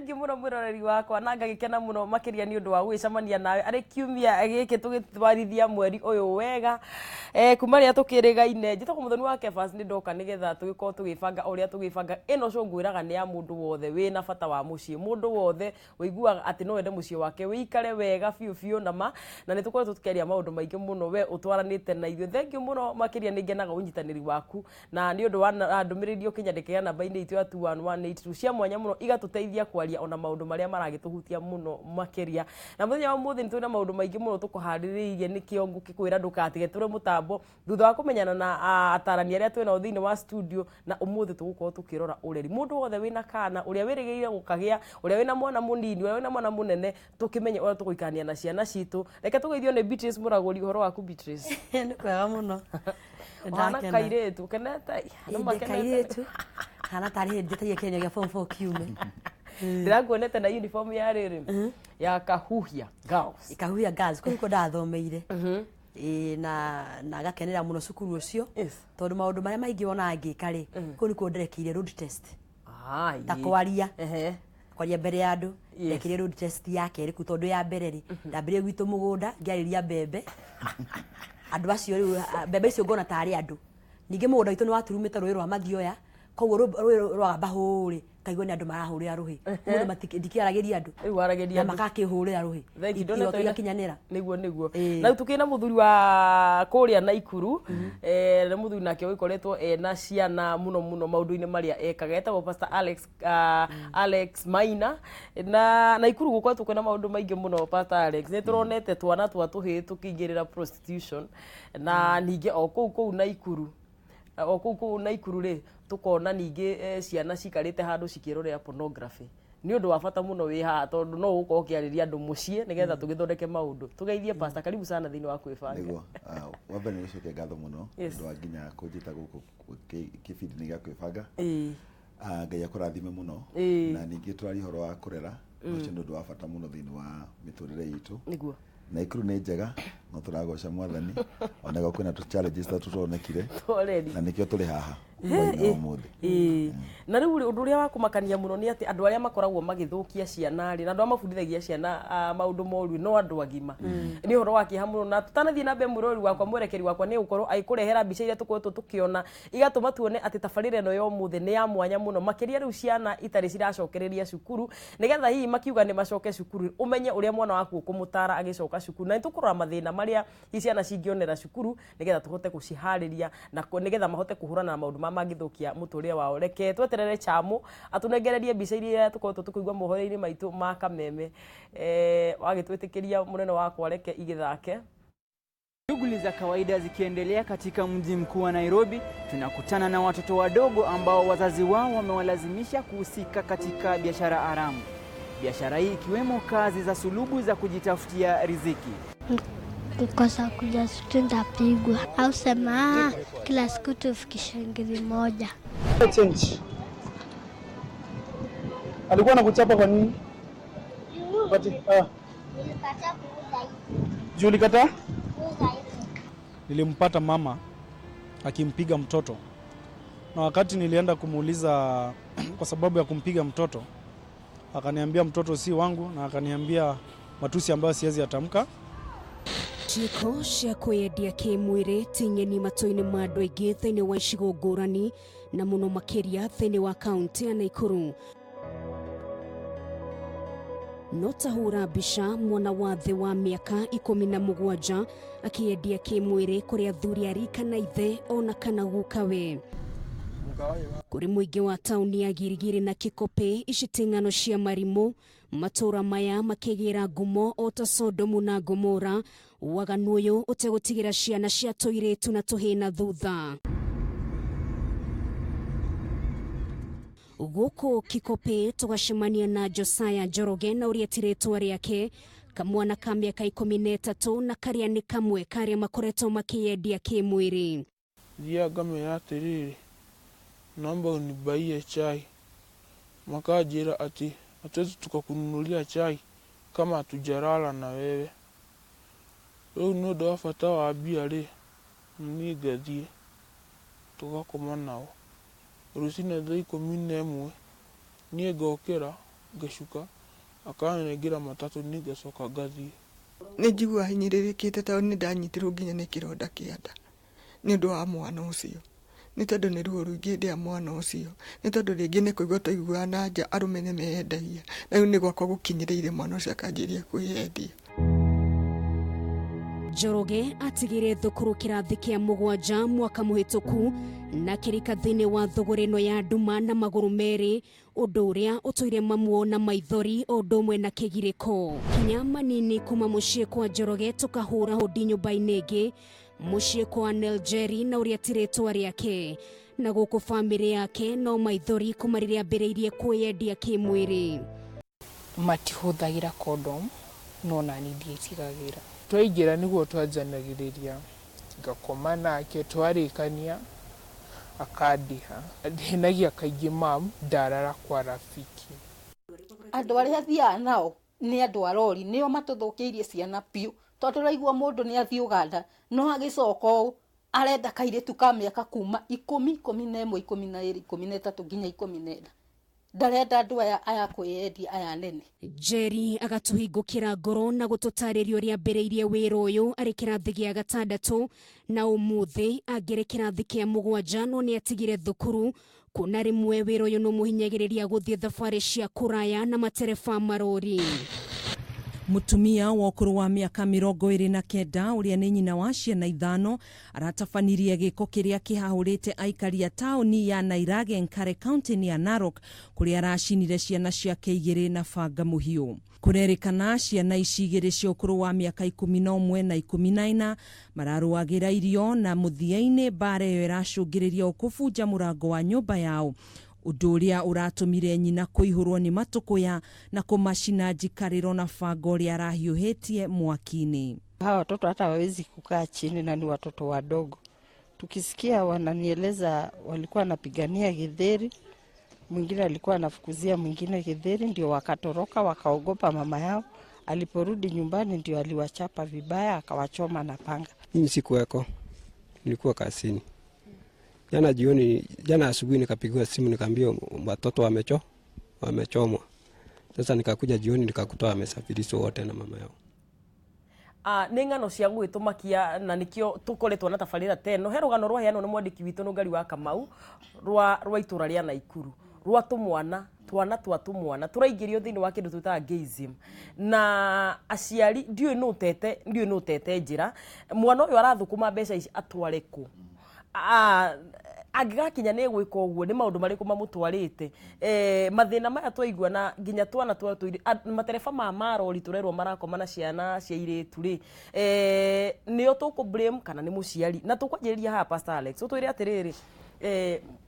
Thank you mũno mwĩroreri wakwa, na ngagĩkena mũno makĩria nĩ ũndũ wa gũgĩcemania nawe arĩ kiumia gĩkĩ tũgĩtwarithia mweri ũyũ wega. Kuma rĩrĩa tũkĩrĩgaine, njĩtagwo Mũthoni wa Kefas, nĩ ndoka nĩgetha tũgĩkorwo tũgĩbanga ũrĩa tũgĩbanga. Ĩno show ngwĩraga nĩ ya mũndũ wothe wĩna bata wa mũciĩ, mũndũ wothe ũiguaga atĩ no wende mũciĩ wake wĩikare wega biũ biũ na ma, na nĩ tũkoretwo tũkĩaria maũndũ maingĩ mũno. We ũtwaranĩte na ithuĩ, thank you mũno makĩria, nĩ ngenaga ũnyitanĩri waku na nĩ ũndũ wa ndũmĩrĩri ũkĩnyandĩkĩra namba-inĩ itũ ya 21182 cia mwanya mũno, igatũteithia kwaria ona maũndũ marĩa maragĩtũhutia mũno makĩria. Na mũthenya wa ũmũthĩ nĩ tũrĩ na maũndũ maingĩ mũno tũkũharĩrĩirie, nĩkĩo ngũkĩkwĩra ndũgatige tũrĩ mũtambo thutha wa kũmenyana na atarani arĩa twĩnao thĩinĩ wa studio. Na ũmũthĩ tũgũkorwo tũkĩrora ũreri, mũndũ wothe wĩna kana, ũrĩa wĩrĩgĩrĩire gũkagĩa, ũrĩa wĩna mwana mũnini, ũrĩa wĩna mwana mũnene, tũkĩmenye ũrĩa tũgũikarania na ciana citũ. Reke tũgeithio nĩ Beatrice Mũragũri. Ũhoro waku, Beatrice? Nĩ kwega mũno. Ũhana Ndakena. kairĩtu kenete. Andũ Ndĩ makenete. kairĩtu hana tarĩ hĩndĩ njĩtagia kĩgeranio gĩa form 4 kiume. Ndĩrakuonete na uniform ya rĩrĩ ya Kahuhia Girls. Kahuhia Girls, kũu nĩkuo ndathomeire. Ĩĩ, na ngakenera mũno cukuru ũcio, tondũ maũndũ marĩa maingĩ wonaga ngĩka rĩ, kũu nĩkuo nderekeire road test, ta kwaria, kwaria mbere ya andũ. Ndekire road test ya kerĩ kũu, tondũ ya mbere rĩ, ndambĩrĩrie gwitũ mũgũnda ngĩarĩria mbembe andũ acio. Rĩu mbembe icio ngona tarĩ andũ. Ningĩ mũgũnda witũ nĩ waturumĩte rũĩ rwa Mathioya, koguo rũĩ rwagamba hũrĩ kaigua nĩ andũ marahũrĩra rũhĩ. Ũmũthĩ ndikĩaragĩria andũ. Rĩu waragĩria na andũ. Makakĩhũrĩra rũhĩ. Thank you. Iroto Ndonete igakinyanĩra. Nĩguo. Ĩĩ. Na rĩu tũkĩrĩ na mũthuri wa kũrĩa Naikuru, nĩ mũthuri nake ũgĩkoretwo ena ciana mũno mũno maũndũ-inĩ marĩa ekaga, etagwo Pastor Alex, Alex Maina. Na Naikuru gũkoretwo kwĩna maũndũ maingĩ mũno. Pastor Alex, nĩ tũronete twana twa tũhĩĩ tũkĩingĩrĩra prostitution, na ningĩ o kũu kũu Naikuru, o kũu kũu Naikuru rĩ, tũkona ningĩ ciana cikarĩte handũ cikĩrorera pornography. Nĩ ũndũ wa bata mũno wĩ haha, tondũ no ũgũkorwo ũkĩarĩria andũ mũciĩ nĩgetha tũgĩthondeke maũndũ. Tũgeithie, Pastor, karibu sana thĩinĩ wa kwĩbanga. Nĩguo. Wa mbere nĩ gũcokia ngatho mũno ũndũ wa nginya kũnjĩta gũkũ kĩbindi-inĩ gĩa kwĩbanga. Ngai akũrathime mũno. Na ningĩ tũraria ũhoro wa kũrera, na ũcio nĩ ũndũ wa bata mũno thĩinĩ wa mĩtũrĩre itũ. Naikuru nĩ njega, no tũragoca Mwathani ona go kwĩna tũ challenges ta tũronekire. Twareri. Na nĩkĩo tũrĩ haha hwaĩ-inĩ wa ũmũthĩ. Ĩĩ. Na rĩu rĩ, ũndũ ũrĩa wa kũmakania mũno nĩ atĩ andũ arĩa makoragwo magĩthũkia ciana rĩ, na andũ arĩa mabundithagia ciana maũndũ moru no andũ agima. Nĩ ũhoro wa kĩeha mũno. Na tũtanathiĩ na mbere, mwĩroreri wakwa, mwerekeri wakwa nĩ gũkorwo agĩkũrehera mbica iria tũkoretwo tũkĩona, igatũma tuone atĩ tabarĩra ĩno ya ũmũthĩ nĩ ya mwanya mũno makĩria. Rĩu ciana itarĩ ciracokereria cukuru, nĩgetha hihi makiuga nĩ macoke cukuru, ũmenye ũrĩa mwana waku ũkũmũtara agĩcoka cukuru. Na nĩ tũkũrora mathĩna marĩa hihi ciana cingĩonera cukuru, nĩgetha tũhote gũciharĩria na nĩgetha mahote kũhũrana na maũndũ marĩa mangĩthũkia mũtũrĩre wao. Reke tweterere Chamu atũnengererie mbica iria tũkoretwo tũkĩigua mohoro-inĩ maitũ ma kameme. Wagĩtwĩtĩkĩria, mũnene wakwa, reke igĩthake. Shughuli za kawaida zikiendelea katika mji mkuu wa Nairobi, tunakutana na watoto wadogo ambao wazazi wao wamewalazimisha kuhusika katika biashara haramu. Biashara hii ikiwemo kazi za sulubu za kujitafutia riziki. Kukosa kuja shule nitapigwa, au sema kila siku tufikishe 1,000. Change. Alikuwa anakuchapa kwa nini? Nilikataa kuuza hizi. Juu ulikataa? Kuuza hizi. Nilimpata mama akimpiga mtoto, na wakati nilienda kumuuliza kwa sababu ya kumpiga mtoto, akaniambia mtoto si wangu, na akaniambia matusi ambayo siwezi yatamka. Ciĩko cia kwĩyendia kĩmwĩrĩ ti ng'eni matũ-inĩ ma andũ aingĩ thĩinĩ wa icigo ngũrani, na mũno makĩria thĩinĩ wa kaunti ya Naikuru. No ta hũra mbica mwana wa thĩ wa mĩaka 17 akĩendia kĩmwĩrĩ kũrĩ athuri a rika na ithe ona kana gukawe. Kũrĩ mũingĩ wa taũni ya Girigiri na Kikopĩ, ici ti ng'ano cia marimũ. Matũra maya makĩgĩra ngumo o ta Sodomu na Gomora, waganu ũyũ ũtegũtigĩra ciana cia tũirĩtu na tũhĩĩ na thutha. Gũkũ Kikopĩ tũgacemania na Josiah Njoroge, na ũrĩa ti rĩtwa rĩake, kamwana ka mĩaka 13, na karĩa nĩ kamwe karĩa makoretwo makĩyendia kĩmwĩrĩ. Thiaga ngamera atĩrĩrĩ, naomba unibaie chai. Makanjĩra atĩ hatuwezi tukakununulia chai kama hatujalala na wewe. Rĩu nĩ ũndũ wa bata wa mbia rĩ, niĩ ngathiĩ tũgakoma nao. Rũcinĩ thaa 11 niĩ ngokĩra. Ngacuka akanengera matatũ, niĩ ngacoka ngathiĩ. Nĩ njiguaga hinyĩrĩrĩkĩte tondũ nĩ ndanyitirwo nginya nĩ kĩronda kĩa nda nĩ ũndũ wa mwana ũcio, nĩ tondũ nĩ ruo rũingĩ ndĩa mwana ũcio, nĩ tondũ rĩngĩ nĩ kũigua twaiguaga na nja arũme nĩ meyendagia, na rĩu nĩ gwakwa gũkinyĩrĩire mwana ũcio akanjĩrĩria kwĩyendia. Njoroge atigire thukuru kĩrathi kĩa mũgwanja mwaka mũhĩtũku na kĩrika thĩinĩ wa thũgũrĩ ĩno ya nduma na magũrũ merĩ, ũndũ ũrĩa ũtũire mamuo na maithori o ũndũ ũmwe na kĩgirĩko. Kinya manini kuma mũciĩ kwa Njoroge tũkahũra hũndi nyũmba-inĩ ĩngĩ mũciĩ kwa Neljeri na ũrĩa ti rĩtwa rĩake, na gũkũ bamĩrĩ yake no maithori kuma rĩrĩa ambĩrĩirie kwĩyendia kĩmwĩrĩ. Matihũthagĩra condom, no nani ndiĩtigagĩra. Twaingĩra nĩguo twanjanagĩrĩria, ngakoma nake, twarĩkania akandĩha. Ndenagia kaingĩ, "Mam, ndarara kwa rafiki." Andũ arĩa thiaga nao nĩ andũ a rori, nĩo matũthũkĩirie ciana biũ, tondũ ũraigua mũndũ nĩ athiĩ Ũganda no agĩcoka ũũ arenda kairĩtu ka mĩaka kuma 10, 11, 12, 13 nginya 14. Ndarenda andũ aya aya kwĩyendia aya nene. Njeri agatũhingũkĩra ngoro na gũtũtarĩria ũrĩa ambĩrĩirie wĩra ũyũ arĩ kĩrathi gĩa gatandatũ na ũmũthĩ angĩrĩ kĩrathi kĩa mũgwanja, no nĩ atigire thukuru kuona rĩmwe wĩra ũyũ nĩũmũhinyagĩrĩria gũthiĩ thabarĩ cia kũraya na matereba marori. Mutumia wa ũkũrũ wa mĩaka 29 ũrĩa nĩ nyina wa ciana 5 aratabanirie gĩko kĩrĩa kĩhahũrĩte aikari a taũni ya Nairage Nkare kaunti-inĩ ya Narok, kũrĩa aracinire ciana ciake 2 na banga mũhiũ. Kũrerĩkana ciana ici 2 cia ũkũrũ wa mĩaka 11 na 14 mararũagĩra irio, na mũthia-inĩ mbara ĩyo ĩracũngĩrĩria kũbunja mũrango wa nyũmba yao, ũndũ ũrĩa ũratũmire nyina kũihũrwo nĩ matũkũya na kũmacina njikarĩro na banga ũrĩa arahiũhĩtie mwaki-inĩ. Hawa watoto hata hawawezi kukaa chini na ni watoto wadogo. Tukisikia wananieleza walikuwa wanapigania githeri, mwingine alikuwa anafukuzia mwingine githeri, ndio wakatoroka wakaogopa mama yao. Aliporudi nyumbani ndio aliwachapa vibaya akawachoma na panga. Mimi sikuweko, nilikuwa kazini. Jana jioni, jana asubuhi nikapigiwa simu nikaambiwa watoto wamechomwa. Sasa nikakuja jioni nikakuta wamesafirishwa wote na mama yao. Nĩ ng'ano cia gwĩtũmakia na nĩkĩo tũkoretwo na tabarĩra ta ĩno. He rũgano rwaheanwo nĩ mwandĩki witũ Nũngari wa Kamau rwa itũra rĩa Naikuru rwa tũmwana, twana twa tũmwana tũraingĩrio thĩinĩ wa kĩndũ twĩtaga gayism, na aciari ndiũĩ nũ ũtete, ndiũĩ nũ ũtete njĩra mwana ũyũ arathũkũma mbeca ici atware kũ, angĩgakinya nĩ gwĩka ũguo nĩ maũndũ marĩkũ mamũtwarĩte, mathĩna maya twaigua na nginya twana twa matereba ma marori tũrerwo marakoma na ciana cia irĩtu rĩ, nĩo tũkũ blame kana nĩ mũciari? Na tũkwanjĩrĩria haha Pastor Alex, ũtwĩre atĩrĩrĩ,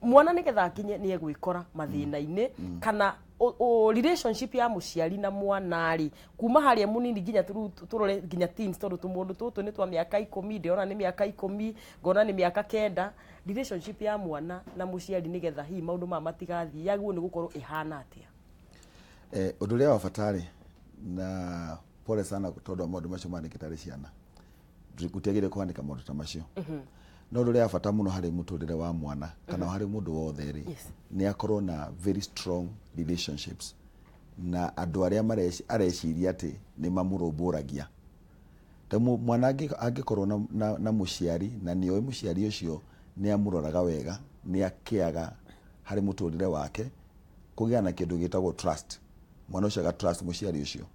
mwana nĩgetha akinye nĩ egwĩkora mathĩna-inĩ kana relationship ya mũciari na mwana rĩ, kuma harĩa mũnini nginya tũrore nginya teens, tondũ tũmũndũ tũtũ nĩ twa mĩaka 10, ndĩrona nĩ mĩaka 10, ngona nĩ mĩaka 9. Relationship ya mwana na mũciari nĩgetha hihi maũndũ maya matigathiĩ yagĩrĩirwo nĩ gũkorwo ĩhana atĩa? Ũndũ ũrĩa wa bata rĩ, na pole sana tondũ wa maũndũ macio manĩkĩte harĩ ciana, gũtiagĩrĩire kũhanĩka maũndũ ta macio. No ũndũ ũrĩa wa bata mũno harĩ mũtũrĩre wa mwana kana harĩ mũndũ wothe rĩ, nĩ akorwo na very strong relationships na andũ arĩa areciria atĩ nĩ mamũrũmbũragia. Ta mwana angĩkorwo na mũciari na nĩoĩ mũciari ũcio nĩ amũroraga wega, nĩ akĩaga harĩ mũtũrĩre wake, kũgĩa na kĩndũ gĩtagwo trust. Mwana ũcio aga trust mũciari ũcio.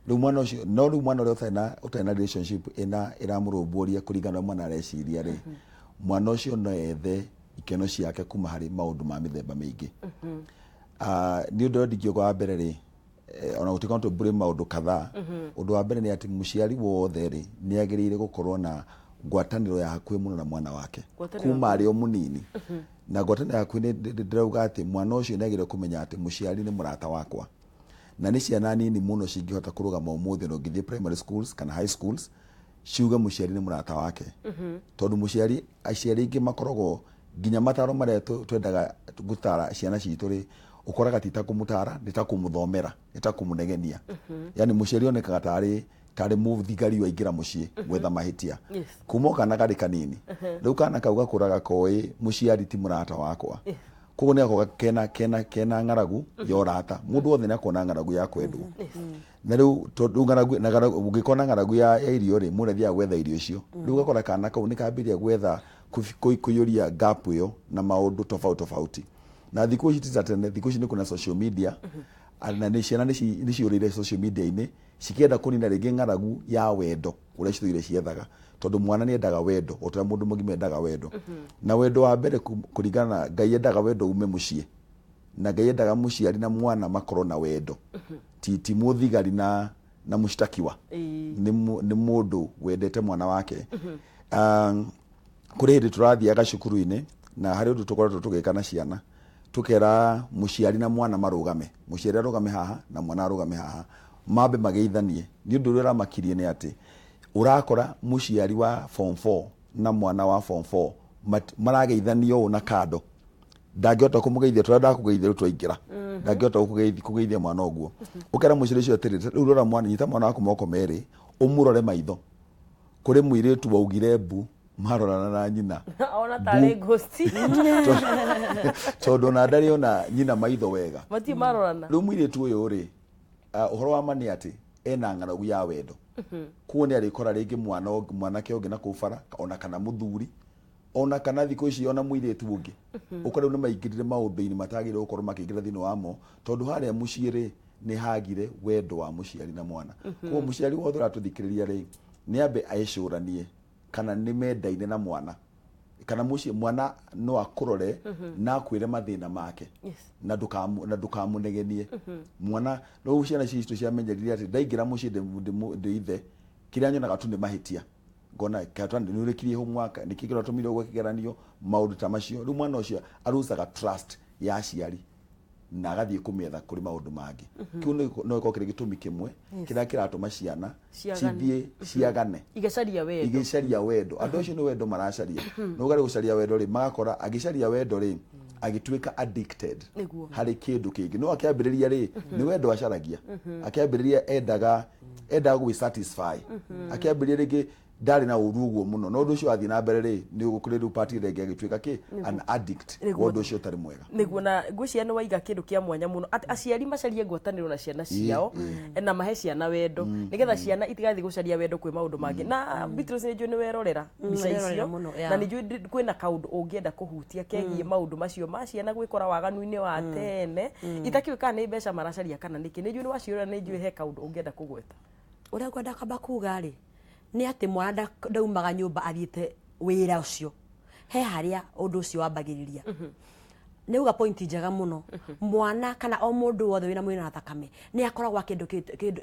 Rĩu mwana ũcio, no rĩu mwana ũrĩa ũtarĩ na relationship ĩna ĩramũrũmbũria kũringana na mwana areciria rĩ, mwana ũcio no ethe ikeno ciake kuma harĩ maũndũ ma mĩthemba mĩingĩ. Nĩ ũndũ ũrĩa ndingiuga wa mbere rĩ, ona gũtuĩka no tũmbũre maũndũ kadhaa, ũndũ wa mbere nĩ atĩ mũciari wothe rĩ nĩ agĩrĩire gũkorwo na ngwatanĩro ya hakuhĩ mũno na mwana wake kuma arĩ o mũnini. Na ngwatanĩro ya hakuhĩ ndĩrauga atĩ mwana ũcio nĩ agĩrĩire kũmenya atĩ mũciari nĩ mũrata wakwa. Na nĩ ciana nini mũno cingĩhota kũrũgama ũmũthĩ na ũngĩthiĩ primary schools kana high schools ciuge mũciari nĩ mũrata wake. Tondũ mũciari, aciari aingĩ makoragwo nginya mataro marĩa twendaga gũtara ciana citũ rĩ, ũkoraga ti ta kũmũtara, nĩ ta kũmũthomera, nĩ ta kũmũnegenia. Yani mũciari onekaga tarĩ mũthigari waingĩra mũciĩ gwetha mahĩtia. Kuma o kana karĩ kanini. Rĩu kana kau gakũraga koĩ mũciari ti mũrata wakwa. Koguo nĩ gakoragwo kena ng'aragu ya ũrata. Mũndũ wothe nĩ akoragwo na ng'aragu ya kwendwo. Na rĩu tondũ ng'aragu na ng'aragu ũngĩkorwo na ng'aragu ya irio rĩ, mũndũ athiaga gwetha irio icio. Rĩu ũgakora kana kau nĩ kambĩrĩria gwetha kũiyũria gap ĩyo na maũndũ tofauti tofauti. Na thikũ ici ti ta tene, thikũ ici nĩ kwĩna social media, na nĩ ciana nĩ ciũrĩire social media-inĩ cikĩenda kũnina rĩngĩ ng'aragu ya wendo ũrĩa citũire ciethaga, tondũ mwana nĩ endaga wendo o ta ũrĩa mũndũ mũgima endaga wendo. Na wendo wa mbere kũringana na Ngai endaga wendo ume mũciĩ, na Ngai endaga mũciari na mwana makorwo na wendo. Ti mũthigari na mũshtakiwa. Nĩ mũndũ wendete mwana wake. Kũrĩ hĩndĩ tũrathiaga cukuru-inĩ na harĩ ũndũ tũkoretwo tũgĩka na ciana, tukera mũciari na mwana marũgame, mũciari arũgame haha na mwana arũgame haha, mambe mageithanie. Nĩ ũndũ ũrĩa ũramakirie nĩ atĩ ũrakora mũciari wa form 4 na mwana wa form 4 marageithanio ũũ na kando, ndangĩhota kũmũgeithia tũrĩa ndakũgeithia rĩu twaingĩra, ndangĩhota kũgeithia mwana ũguo. Ũkera mũciari ũcio atĩrĩ, rĩu rora mwana, nyita mwana waku moko merĩ ũmũrore maitho. Kũrĩ mũirĩtu waugire mbu marorana na nyina, ona tarĩ ghost, tondũ ona ndarĩ ona nyina maitho wega, matirĩ marorana. Rĩu mũirĩtu ũyũ rĩ, ũhoro wa ma nĩ atĩ ena ng'aragu ya wendo. Kuo nĩ arĩkora rĩngĩ mwanake ũngĩ na kũu bara, ona kana mũthuri, ona kana thikũ ici ona mũirĩtu ũngĩ. Ũkora rĩu nĩ maingĩrire maũndũ-inĩ matagĩrĩire gũkorwo makĩingĩra thĩinĩ wamo, tondũ harĩa mũciĩ rĩ nĩ hagire wendo wa mũciari na mwana. Koguo mũciari wothe ũratũthikĩrĩria rĩ, nĩ ambe ecũranie kana nĩ mendaine na mwana, kana mũciĩ mwana no akũrore na akwĩre mathĩna make, na ndũkamũnegenie. Mwana rĩu ciana citũ ciamenyerire atĩ ndaingĩra mũciĩ ndĩ ithe, kĩrĩa nyonaga tu nĩ mahĩtia, ngona nĩ ũrĩkirie homework, nĩkĩ kĩratũmire ũgwe kĩgeranio, maũndũ ta macio. Rĩu mwana ũcio arucaga trust ya aciari na agathiĩ kũmĩetha kũrĩ maũndũ mangĩ. Kĩu no gĩkorwo kĩrĩ gĩtũmi kĩmwe kĩrĩa kĩratũma ciana cithiĩ ciagane, igĩcaria wendo. Andũ acio nĩ wendo maracaria. No ũgarĩ gũcaria wendo rĩ, magakora agĩcaria wendo rĩ, agĩtuĩka addicted harĩ kĩndũ kĩngĩ. No akĩambĩrĩria rĩ, nĩ wendo acaragia. Akĩambĩrĩria endaga gwĩ satisfy. Akĩambĩrĩria rĩngĩ ndarĩ na ũru ũguo mũno, no ũndũ ũcio wathiĩ na mbere rĩ, nĩ ũgũkũrĩ rĩu part ĩrĩa ĩngĩ agĩtuĩka kĩ an addict wa ũndũ ũcio ũtarĩ mwega. Nĩguo, na ngwĩciria nĩ waiga kĩndũ kĩa mwanya mũno atĩ aciari macarie ngwatanĩro na ciana ciao na mahe ciana wendo, nĩgetha ciana itigathiĩ gũcaria wendo kwĩ maũndũ mangĩ. Na Beatrice, nĩ njũĩ nĩ werorera mbica icio, na nĩ njũĩ kwĩna kaũndũ ũngĩenda kũhutia kegiĩ maũndũ macio ma ciana gwĩkora waganu-inĩ wa tene, itakĩũĩ kana nĩ mbeca maracaria kana nĩkĩ. Nĩ njũĩ nĩ waciũra, nĩ njũĩ he kaũndũ ũngĩenda kũgweta. Ũrĩa ngwenda kwamba kuga rĩ, nĩ atĩ mwana ndaumaga nyũmba athiĩte wĩra ũcio, he harĩa ũndũ ũcio wambagĩrĩria. Nĩ uga point njega mũno. Mwana kana o mũndũ wothe wĩna mwĩrĩ na thakame nĩ akoragwo kĩndũ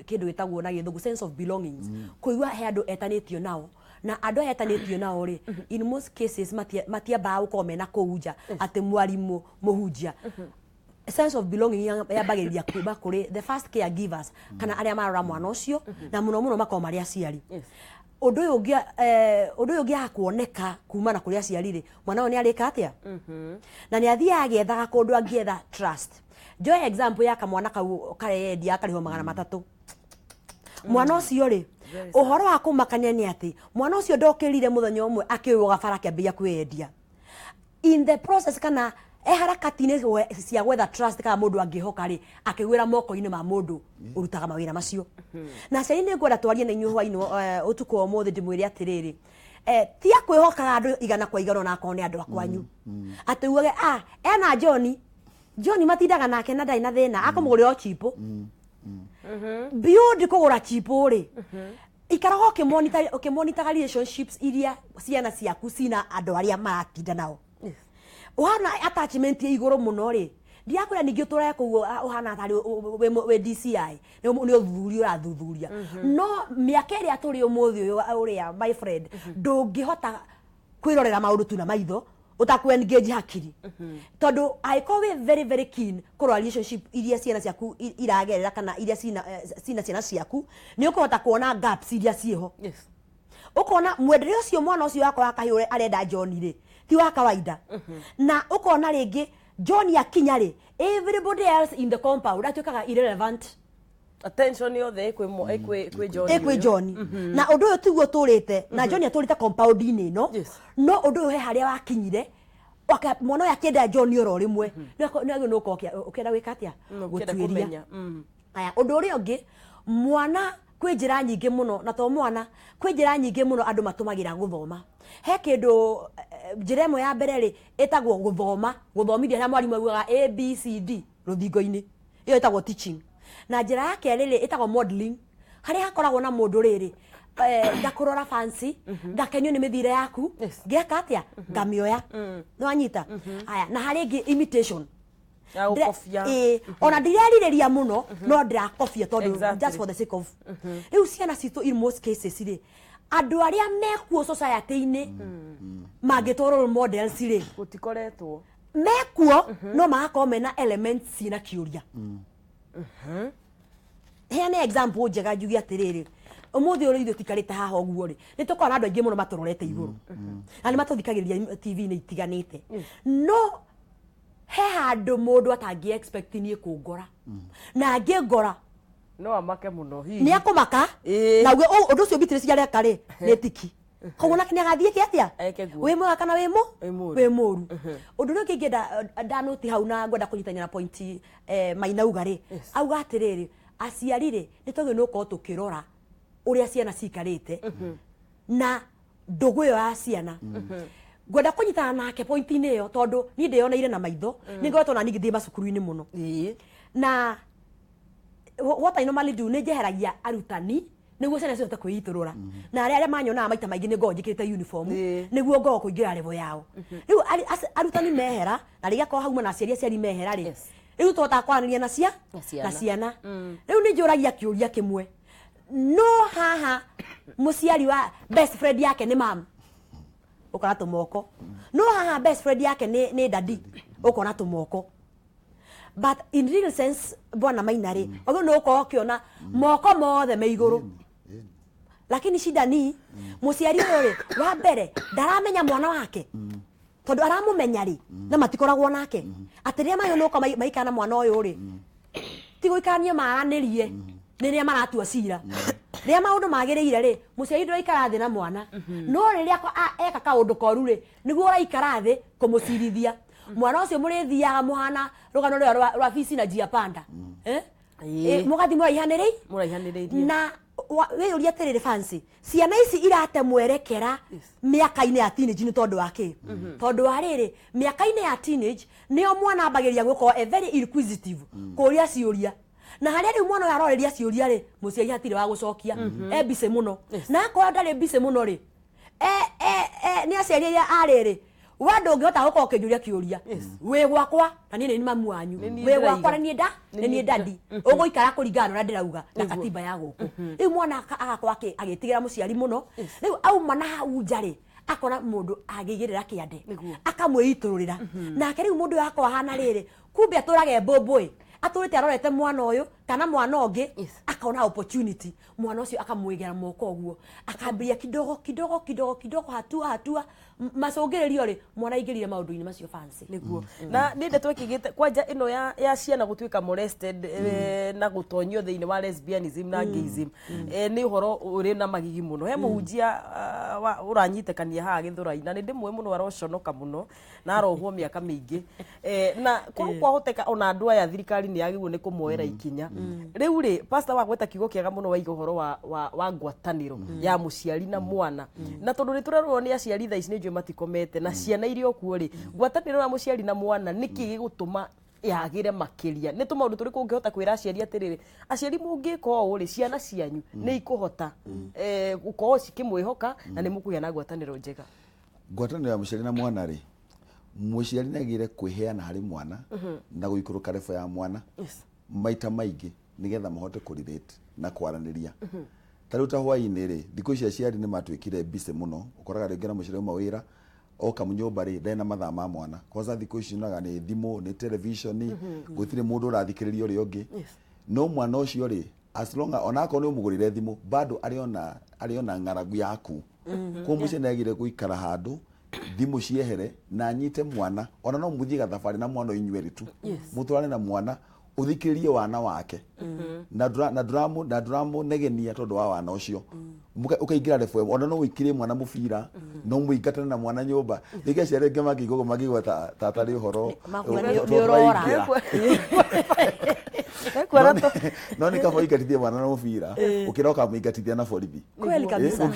gĩtagwo na gĩthũngũ sense of belongings, kũigua he andũ etanĩtio nao, na andũ aya etanĩtio nao rĩ, in most cases matiambaga gũkorwo mena kũu nja atĩ mwarimũ mũhunjia. Sense of belonging yambagĩrĩria kuma kũrĩ the first caregivers, kana arĩa marora mwana ũcio, na mũno mũno makorwo marĩ aciari. Ũndũ ũyũ ũngĩaga kuoneka kuma na kũrĩ aciari rĩ, mwana ũyũ nĩ arĩka atĩa? Na nĩ athiaga agĩethaga kũndũ angĩetha trust. Njoe example ya kamwana kau kareyendia akarĩhwo 300. Mwana ũcio rĩ, ũhoro wa kũmakania nĩ atĩ mwana ũcio ndokĩrire mũthenya ũmwe akĩũĩ gabara akĩambĩrĩria kwĩyendia. In the process kana harakati-inĩ cia gwetha trust kana mũndũ angĩhoka rĩ, akĩgwĩra moko-inĩ ma mũndũ ũrutaga mawĩra macio. Na aciari nĩ ngwenda twarie na inyuĩ hwainĩ ũtukũ wa ũmũthĩ ndĩmwĩre atĩrĩrĩ, tia kwĩhokaga andũ igana kwa igana onakorwo nĩ andũ a kwanyu, atĩ ugage ena John, John matindaga nake na ndarĩ na thĩna, akũmũgũrĩra o chipo. Beyond kũgũra chipo rĩ, ikaraga ũkĩmonitaga relationships iria ciana ciaku cina andũ arĩa maratinda nao. Ũhana attachment ya igũrũ mũno rĩ, ndiakwĩra ningĩ ũtũre kũu ũhana tarĩ wĩ DCI, nĩ ũthuthuria ũrathuthuria. No mĩaka ĩrĩa tũrĩ ũmũthĩ ũyũ ũrĩa my friend, ndũngĩhota kwĩrorera maũndũ tu na maitho ũtakũ engage hakiri, tondũ angĩkorwo wĩ very very keen kũrora relationship iria ciana ciaku iragerera kana iria cina ciana ciaku, nĩ ũkũhota kuona gaps iria ciĩho. Ũkona mwendere ũcio mwana ũcio wakwa wa kahĩĩ arenda John rĩ, ti wa kawaida. Na ũkona rĩngĩ John akinya rĩ, everybody else in the compound atuĩkaga irrelevant. Attention yothe ĩkwĩ John. Ĩkwĩ John. Na ũndũ ũyũ tiguo tũrĩte, na John atũrĩte compound-inĩ ĩno, no ũndũ ũyũ he harĩa wakinyire Mwana ũyũ akĩenda John oro rĩmwe nĩ nĩ ũkorwo ũkĩenda gwĩka atĩa? Gũtuĩria. Aya, ũndũ ũrĩa ũngĩ, mwana kwĩ njĩra nyingĩ mũno, na to mwana, kwĩ njĩra nyingĩ mũno andũ matũmagĩra gũthoma. He kĩndũ, njĩra ĩmwe ya mbere rĩ, ĩtagwo gũthoma, gũthomithia harĩa mwarimũ augaga A B C D rũthingo-inĩ, ĩyo ĩtagwo teaching. Na njĩra ya kerĩ rĩ, ĩtagwo modeling, harĩa hakoragwo na mũndũ rĩrĩ, ngakũrora fancy, ngakenio nĩ mĩthiĩre yaku, ngeka atĩa, ngamĩoya. Nĩwanyita? Aya, na harĩ ĩngĩ imitation. Ona ndirerirĩria mũno, no ndĩrakobia tondũ just for the sake of. Rĩu ciana citũ in most cases rĩ, andũ arĩa mekuo society-inĩ mangĩtwo role models rĩ, gũtikoretwo mekuo, no magakorwo mena elements ciĩna kĩũria. Heane example njega njuge atĩrĩrĩ, ũmũthĩ ũrĩa ithuĩ tũikarĩte haha ũguo rĩ, nĩ tũkoragwo na andũ aingĩ mũno matũrorete igũrũ, na nĩ matũthikagĩrĩria TV-inĩ itiganĩte, no he handũ mũndũ atangĩ expect niĩ kũngora, na angĩngora no amake mũno hihi, nĩ akũmaka, na uge ũndũ ũcio Beatrice areka rĩ nĩ tiki, koguo nake nĩ agathiĩ ke atĩa, wĩ mwega kana wĩ mũru. Ũndũ ũrĩa ũngĩ ingĩenda ndanũti hau na ngwenda kũnyitania na point Maina auga rĩ, auga atĩrĩrĩ, aciari rĩ, nĩ twagĩrĩirwo nĩ gũkorwo tũkĩrora ũrĩa ciana cikarĩte na ndũgũ ĩyo ya ciana. Ngwenda kũnyitana nake point-inĩ ĩyo tondũ niĩ ndĩyoneire na maitho, nĩ ngoretwo na niĩ ngĩthiĩ macukuru-inĩ mũno. Na what I normally do, nĩ njeheragia arutani nĩguo ciana cihote kwĩitũrũra, na arĩa manyonaga maita maingĩ nĩ ngoragwo njĩkĩrĩte uniform nĩguo ngoragwo kũingĩra level yao. Rĩu arutani mehera, na rĩrĩa akorwo hauma na aciari mehera rĩ, rĩu tũhotaga kwaranĩria na ciana. Rĩu nĩ njũragia kĩũria kĩmwe, no haha mũciari wa best friend yake nĩ mam, ũkona tũmoko, no haha best friend yake nĩ daddy, ũkona tũmoko. But in real sense, bwana Maina rĩ, ũguo nĩ ũkorwo ũkĩona moko mothe me igũrũ, lakini shida ni mũciari ũyũ rĩ, wa mbere ndaramenya mwana wake, tondũ aramũmenya rĩ, na matikoragwo nake, atĩ rĩrĩa mayũnũka maikara na mwana ũyũ rĩ, ti gũikarania maranĩrie rĩrĩa maratua cira, rĩrĩa maũndũ magĩrĩire rĩ, mũciari ndũraikara thĩ na mwana, no rĩrĩa eka kaũndũ koru rĩ, nĩguo ũraikara thĩ kũmũcirithia mwana ũcio. Mũrĩthiaga mũhana rũgano rũrĩa rwa Fisi na Njia Panda, mũgathiĩ mũraihanĩrĩirie na wĩyũrie atĩrĩrĩ, fancy ciana ici irate mwerekera mĩaka-inĩ ya teenage nĩ tondũ wa kĩ? Tondũ wa rĩrĩ, mĩaka-inĩ ya teenage nĩo mwana ambagĩrĩria gũkorwo e very inquisitive, kũũria ciũria, na harĩa rĩu mwana ũyũ arorĩria ciũria rĩ, mũciari hatirĩ wa gũcokia, e busy mũno, na akorwo ndarĩ busy mũno rĩ, nĩ aciari arĩa arĩrĩ, we ndũngĩhota gũkorwo ũkĩnjũria kĩũria wĩ gwakwa na niĩ nĩ mamu wanyu, wĩ gwakwa na niĩ nĩ niĩ daddy, ũgũikara kũringana na ũrĩa ndĩrauga na katiba ya gũkũ. Rĩu mwana agakorwo agĩtigĩra mũciari mũno. Rĩu auma na hau nja rĩ, akona mũndũ angĩigĩrĩra kĩande akamwĩitũrũrĩra, nake rĩu mũndũ ũyũ akorwo ahana rĩrĩ, kumbe atũrage mbũmbũĩ, atũrĩte arorete mwana ũyũ kana mwana ũngĩ, akona opportunity, mwana ũcio akamwĩgera moko ũguo, akambĩrĩria kidogo kidogo kidogo kidogo, hatua hatua, macũngĩrĩrio rĩ, mwana aingĩrire maũndũ-inĩ macio fancy. Nĩguo, na nĩ ndeto ĩkĩgĩte kwanja ĩno ya ciana gũtuĩka molested na gũtonyio thĩinĩ wa lesbianism na gayism, nĩ ũhoro ũrĩ na magigi mũno. He mũhunjia ũranyitĩkania haha Gĩthũrai, na nĩ ndĩmũĩ mũno, aroconoka mũno na arohwo mĩaka mĩingĩ, na korwo kwahoteka ona andũ aya thirikari nĩ yagĩrĩirwo nĩ kũmoera ikinya. Rĩu rĩ, pastor wa gweta kiugo kĩega mũno waiga ũhoro wa ngwatanĩro ya mũciari na mwana, na tondũ nĩ tũrerwo nĩ aciari thaa ici nĩ njũĩ matikomete na ciana iria okuo rĩ, ngwatanĩro ya mũciari na mwana nĩkĩ gĩgũtũma yagĩre makĩria? Nĩ tũmaũndũ tũrĩkũ ũngĩhota kwĩra aciari atĩrĩrĩ, aciari mũngĩka ũũ rĩ, ciana cianyu nĩ ikũhota gũkorwo cikĩmwĩhoka na nĩ mũkũgĩa na ngwatanĩro njega? Ngwatanĩro ya mũciari na mwana rĩ, mũciari nĩ agĩrĩire kwĩheana harĩ mwana na gũikũrũka level ya mwana maita maingĩ, nĩgetha mahote kũrelate na kwaranĩria. Ta rĩu ta hwaĩ-inĩ rĩ, thikũ ici aciari nĩ matuĩkire busy mũno, ũkoraga rĩngĩ na mũciari auma wĩra oka nyũmba rĩ, ndarĩ na mathaa ma mwana. Kwanza thikũ ici onaga nĩ thimũ, nĩ television, gũtirĩ mũndũ ũrathikĩrĩria ũrĩa ũngĩ. No mwana ũcio rĩ, as long as onakorwo nĩ ũmũgũrĩre thimũ, bado arĩona ng'aragu yaku. Koguo mũciari nĩ agĩrĩire gũikara handũ thimũ ciehere na anyite mwana, ona no mũthiĩ gathabarĩ na mwana inyuerĩ tu, mũtwarane na mwana. Uthikiririe wana wake. Na nduramunegenia tondu wa wana ucio. Ukaingira level ona no uikirie mwana mubira no muingatane na mwana nyumba rĩngĩ aciari angĩ mangĩigua mangĩigua ta tarĩ ũhoro no nĩ kaba ũingatithie mwana na mũbira ũkĩra ũkamũingatithia na borithi. Kweli kabisa.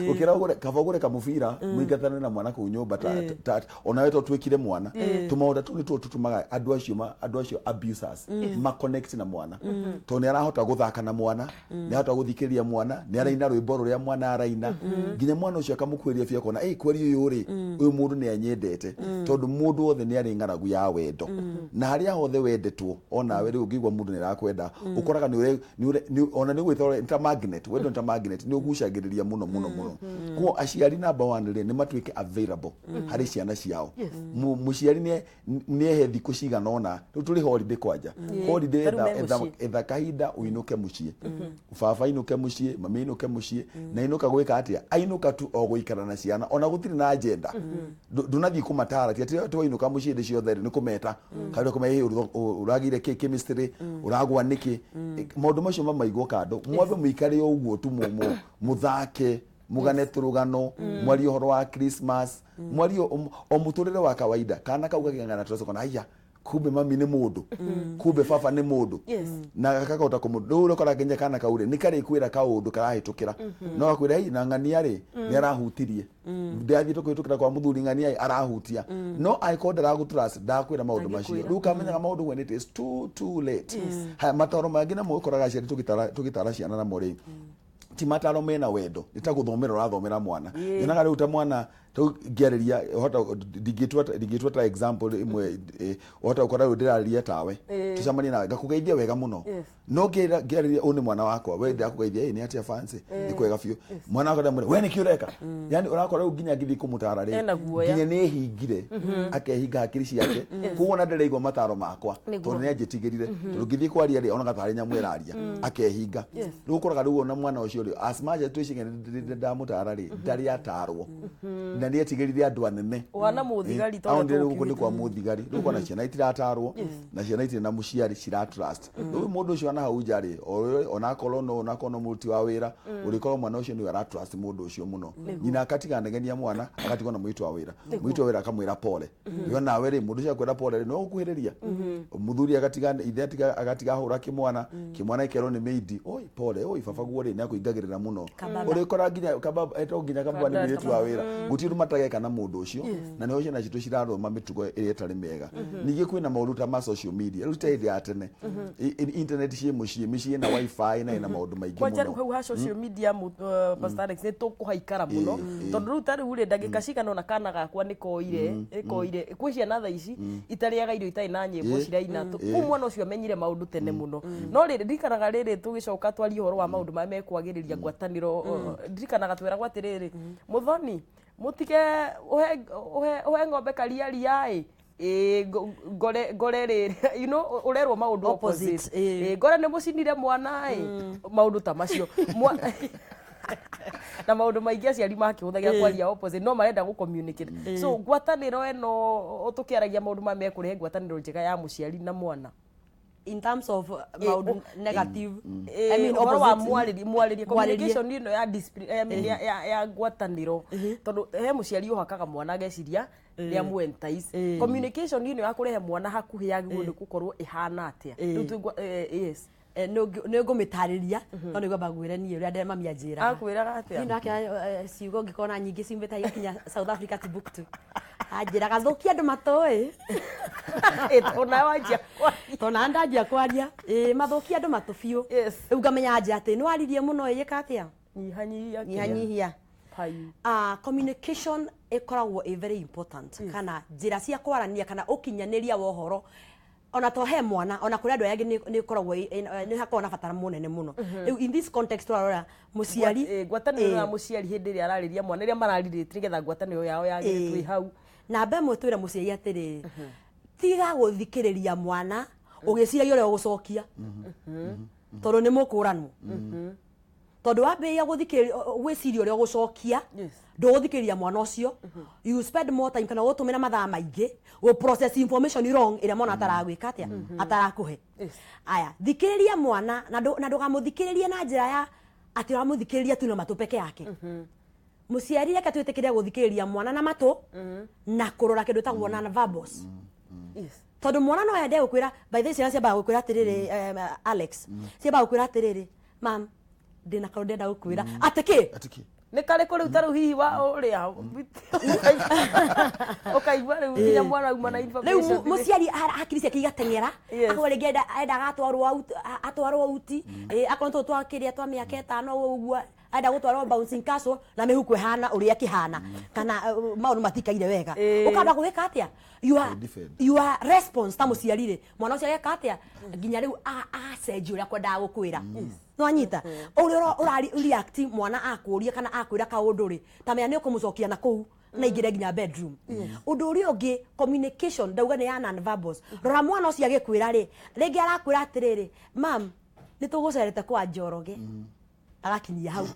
Ũkĩra kaba ũgũre kamũbira mũingatane na mwana kũu nyũmba ta onawe to twĩkire mwana tũmaũndũ tũu nĩtuo tũtũmaga andũ acio abusers ma connect na mwana tondũ nĩ arahota gũthaka na mwana, nĩ arahota gũthikĩrĩria mwana, nĩ araina rwĩmbo rũrĩa mwana araina nginya mwana ũcio akamũkuĩria biũ akona ĩ kweri ũyũ rĩ ũyũ mũndũ nĩ anyendete tondũ mũndũ wothe nĩ arĩ ng'aragu ya wendo na harĩa hothe wendetwo onawe rĩu ũngĩigua mũndũ nĩ arakwenda ũkoraga ona nĩ ũgwĩta ta magnet, wendo ta magnet nĩ ũgucagĩrĩria mũno mũno mũno. Koguo aciari number 1 rĩ nĩ matuĩke available harĩ ciana ciao. Mũciari nĩ ehe thikũ cigana ũna rĩu tũrĩ holiday kwanja holiday etha kahinda ũinũke mũciĩ, baba ainũke mũciĩ, mami ainũke mũciĩ na ainũka gwĩka atĩa? Ainũka tu o gũikara na ciana ona gũtirĩ na agenda. Ndũnathiĩ kũmatara ti atĩ wainũka mũciĩ hĩndĩ ciothe nĩ kũmeta kana kũmenya ũragire kĩ chemistry ũragwa nĩkĩ maũndũ macio mamaigwo kando mwambe mũikare o ũguo tu mũthake mugane tũrũgano mwarie ũhoro wa Christmas mwarie o mũtũrĩre wa kawaida kana kau gakĩng'ang'ana tũracoka haiya kumbe mami nĩ mũndũ kumbe baba nĩ mũndũ na gakahota kũmũ rĩu ũrakora nginya kana kau rĩ nĩ karĩkwĩra kaũndũ karahĩtũkĩra no gakwĩra hei na ng'ania rĩ nĩ arahutirie ndĩrathiĩte kũhĩtũkĩra kwa mũthuri ng'ania arahutia no angĩkorwo ndaragũ-trust ndakwĩra maũndũ macio rĩu ũkamenyaga maũndũ when it is too late. Haya mataro mangĩ namo ũkoraga aciari tũgĩtara ciana namo rĩ ti mataro mena wendo nĩ ta gũthomera ũrathomera mwana. Nyonaga rĩu ta mwana rĩu ngĩarĩria ũhota ndingĩtua ta example ĩmwe ũhota gũkora rĩu ndĩrarĩria tawe tũcemanie nawe ngakũgeithia wega mũno no ngĩarĩria ũyũ nĩ mwana wakwa we ndĩrakũgeithia nĩ atĩa fancy nĩ kwega biũ mwana wakwa ndamwĩra we nĩkĩ ũreka yani ũrakora rĩu nginya ngĩthiĩ kũmũtara rĩ nginya nĩ ehingire akehinga hakiri ciake koguo ona ndĩraigua mataro makwa tondũ nĩ anjĩtigĩrire tondũ ngĩthiĩ kwaria rĩ onaga tarĩ nyamũ ĩraria akehinga rĩu ũkoraga rĩu ona mwana ũcio rĩ as much as twĩciria ndamũtara rĩ ndarĩ atarwo na nĩ etigĩrire andũ anene wana mũthigari tondũ gũkũ nĩ kwa mũthigari rĩu kona ciana itiratarwo na ciana itirĩ na mũciari cira trust rĩu mũndũ ũcio ana hau nja rĩ onakorwo no onakorwo no mũruti wa wĩra ũrĩkorwo mwana ũcio nĩwe ara trust mũndũ ũcio mũno nyina akatiga negenia mwana agatigwo na mũruti wa wĩra mũruti wa wĩra akamwĩra pole yo nawe rĩ mũndũ ũcio akwĩra pole rĩ no ũkuhĩrĩria mũthuri agatiga ithe agatiga hũra kĩmwana kĩmwana ĩkerwo nĩ maid oi pole oi baba guo rĩ nĩ akũingagĩrĩra mũno ũrĩkora nginya kababa etwo nginya kababa nĩ mũirĩtu wa wĩra gũtirĩ matageka na mũndũ ũcio na nĩho ciana citũ cirarũma mĩtugo ĩrĩa ĩtarĩ mĩega. Ningĩ kwĩna maũndũ ta ma social media rĩu ta hĩndĩ ya tene internet ciĩ mũciĩ mĩciĩ na wifi na ĩna maũndũ maingĩ mũno. Kwanja rĩu hau ha social media Pastor Alex nĩ tũkũhaikara mũno tondũ rĩu ta rĩu rĩ ndagĩka cigana ũna kana gakwa nĩ koire kwĩ ciana thaa ici itarĩaga irio itarĩ na nyĩmbo ciraina kũu mwana ũcio amenyire maũndũ tene mũno no rĩrĩ ndirikanaga rĩrĩ tũgĩcoka twarie ũhoro wa maũndũ marĩa mekwagĩrĩria ngwatanĩro ndirikanaga tweragwo atĩrĩrĩ mũthoni mũtige ũhe ng'ombe karia ria ĩ ngore rĩ you know ũrerwo maũndũ opposite ngore nĩ mũcinire mwana ĩ maũndũ ta macio na maũndũ maingĩ aciari makĩhũthagĩra kwaria opposite no marenda gũ communicate so ngwatanĩro ĩno tũkĩaragia maũndũ marĩa mekũrehe ngwatanĩro njega ya mũciari na mwana in terms of maũndũ negative I mean ũhoro wa mwarĩrie communication ĩno ya discipline I mean ya ngwatanĩro tondũ he mũciari ũhakaga mwana ageciria nĩ amũ-entice communication ĩno ya kũrehe mwana hakuhĩ yagĩrĩirwo nĩ gũkorwo ĩhana atĩa rĩu yes nĩ ngũmĩtarĩria no nĩngwamba ngwĩre niĩ ũrĩa mami anjĩraga akwĩraga atĩa niĩ nake ciugo ngĩkona nyingĩ ciumĩte igakinya South Africa Timbuktu anjĩraga thũkia andũ matũĩ tondũ wanjia tondũ ndanjia kwaria mathũkia andũ matũ biũ rĩu ngamenya anja atĩ nĩ waririe mũno ĩka atĩa nyihanyihia communication ĩkoragwo ĩ very important kana njĩra cia kwaranĩria kana ũkinyanĩria wa ũhoro ona to he mwana ona kũrĩ andũ arĩa angĩ nĩ ĩkoragwo nĩ hakoragwo na bata mũnene mũno rĩu in this context tũrarora mũciari ngwatanĩro ya mũciari hĩndĩ ĩrĩa ararĩria mwana rĩrĩa mararĩrĩtie nĩgetha ngwatanĩro yao yagĩre twĩ hau namba ĩmwe twĩre mũciari atĩrĩrĩ tiga gũthikĩrĩria mwana ũgĩciragia ũrĩa ũgũcokia tondũ nĩ mũkũranwo Tondũ wambĩrĩria gũthikĩrĩria, gwĩciria ũrĩa ũgũcokia, ndũgũthikĩrĩria mwana ũcio. You spend more time kana ũgũtũmĩra mathaa maingĩ gũ process information wrong ĩrĩa mwana ataragwĩka atĩa, atarakũhe. Aya, thikĩrĩria mwana na ndũgamũthikĩrĩrie na njĩra ya atĩ ũramũthikĩrĩria tu na matũ peke yake. Mũciari, reke twĩtĩkĩre gũthikĩrĩria mwana na matũ na kũrora kĩndũ ĩtagwo non-verbals. Tondũ mwana no ende gũkwĩra, by the way, ciana ciambaga gũkwĩra atĩrĩrĩ, Alex, ciambaga gũkwĩra atĩrĩrĩ, "Mam, ndĩna kaũndũ ndĩrenda gũkwĩra." Atĩ kĩ? Nĩ karĩkũ rĩu? Ta rĩu hihi wa ũrĩa ũkaigua rĩu nginya mwana auma na rĩu information. Mũciari hakiri ciake igateng'era. Akorwo rĩngĩ endaga atwarwo out, atwarwo out, akorwo tũtũ twa kĩrĩa twa mĩaka 5 ũguo, enda gũtwarwo bouncing castle na mĩhuko ĩhana ũrĩa ĩkĩhana, kana maũndũ matikaire wega. Ũkamba gwĩka atĩa? Defend. Your response ta mũciari rĩ, mwana ũcio ageka atĩa nginya rĩu acenjia ũrĩa kwendaga gũkwĩra? Nwanyita ũrĩa ũra react mwana akũria kana akwĩra kaũndũ rĩ, ta menya nĩ ũkũmũcokia na kũu na ingĩre nginya bedroom. Ũndũ ũrĩa ũngĩ, communication ndauga nĩ ya non-verbals. Rora mwana ũcio agĩkwĩra rĩ, rĩngĩ arakwĩra atĩrĩrĩ, "Mam, nĩ tũgũcerete kwa Njoroge," agakinyia hau.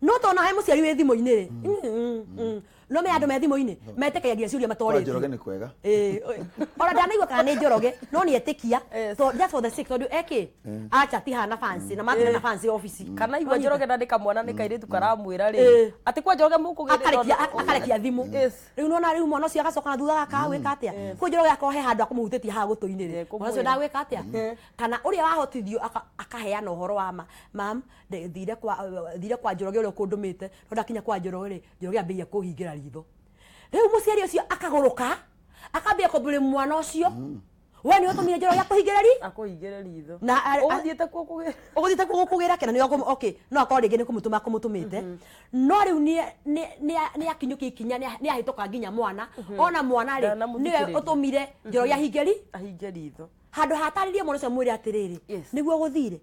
No tona he mũciari wĩ thimũ-inĩ rĩ, no me andũ me thimũ-inĩ metĩkagia ciũria Kwa matorĩtio. Njoroge nĩ kwega. Ĩĩ, ona ndanaigua kana nĩ Njoroge, no nĩ etĩkia just for the sake, tondũ eki acha ti hana fancy na matina na fancy office. Kana igua Njoroge na nĩ kamwana, nĩ kairĩtu karamwĩra rĩ atĩ kwa Njoroge mũkũgĩrĩra. Akarekia thimũ. Rĩu nona rĩu mwana ũcio agacoka na thutha gaka gwĩka atĩa kwĩ Njoroge, akorwo he handũ akũmũhutĩtie haha gũtũ-inĩ rĩ, mwana ũcio ndagwĩka atĩa, kana ũrĩa wahotithio akaheana ũhoro wa ma, "Mam, thire kwa Njoroge ũrĩa ũkũndũmĩte, no ndakinya kwa Njoroge rĩ, Njoroge ambĩrĩria kũhingĩra ritho." Rĩu mũciari ũcio akagũrũka, akambia kũmbũrĩ mwana ũcio, "We nĩ ũtũmire Njoroge akũhingĩre ri Akũhingĩre ritho. Na Ũgũthiĩte kuo kũgĩra. Ũgũthiĩte kuo gũkũgĩra kena nĩ, okay, no akorwo rĩngĩ nĩ kũmũtũma akũmũtũmĩte, no rĩu nĩ akinyũkia ikinya, nĩ ahĩtũka nginya mwana ona mwana rĩ nĩwe Ndanamũthikĩrĩria. ũtũmire Njoroge ahingĩri ahinge ritho. Handũ hatarĩrie mwana ũcio, mwĩre atĩrĩrĩ, nĩguo gũthire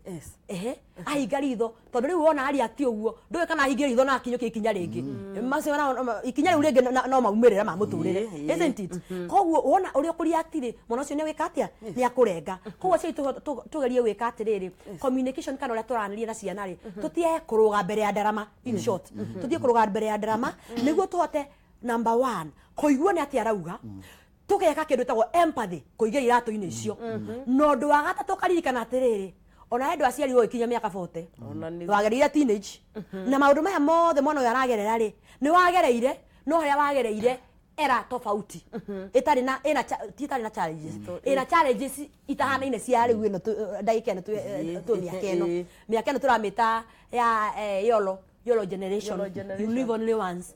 ehe ahinga ritho, tondũ rĩu wona aria ati ũguo, ndũĩ kana ahinge ritho na akinyũkia ikinya rĩngĩ macio ikinya rĩu rĩngĩ no maumĩrĩra ma mũtũrĩre, isn't it? Koguo wona ũrĩa ũkũreact rĩ, mwana ũcio nĩ agwĩka atĩa? Nĩ akũrenga. Koguo aciari tũgerie gwĩka atĩrĩrĩ, communication kana ũrĩa tũranĩria na ciana rĩ, tũtige kũrũga mbere ya ndarama. In short, tũtige kũrũga mbere ya ndarama nĩguo tũhote, number one, kũigua nĩ atĩa arauga, tũgeka kĩndũ ĩtagwo empathy, kũiga iratũ-inĩ icio. Na ũndũ wa gatatũ, karirikana atĩrĩrĩ, ona he andũ aciari ũgĩkinya mĩaka 40 Ona nĩ wagereire teenage na maũndũ maya mothe mwana ũyũ aragerera rĩ, nĩ wagereire, no harĩa wagereire era tofauti ĩtarĩ na ĩna ti ĩtarĩ na challenges, ĩna challenges itahanaine cia rĩu ĩno ndagĩka ĩno twĩ mĩaka ĩno. Mĩaka ĩno tũramĩta ya YOLO, YOLO generation. YOLO generation. You live only once.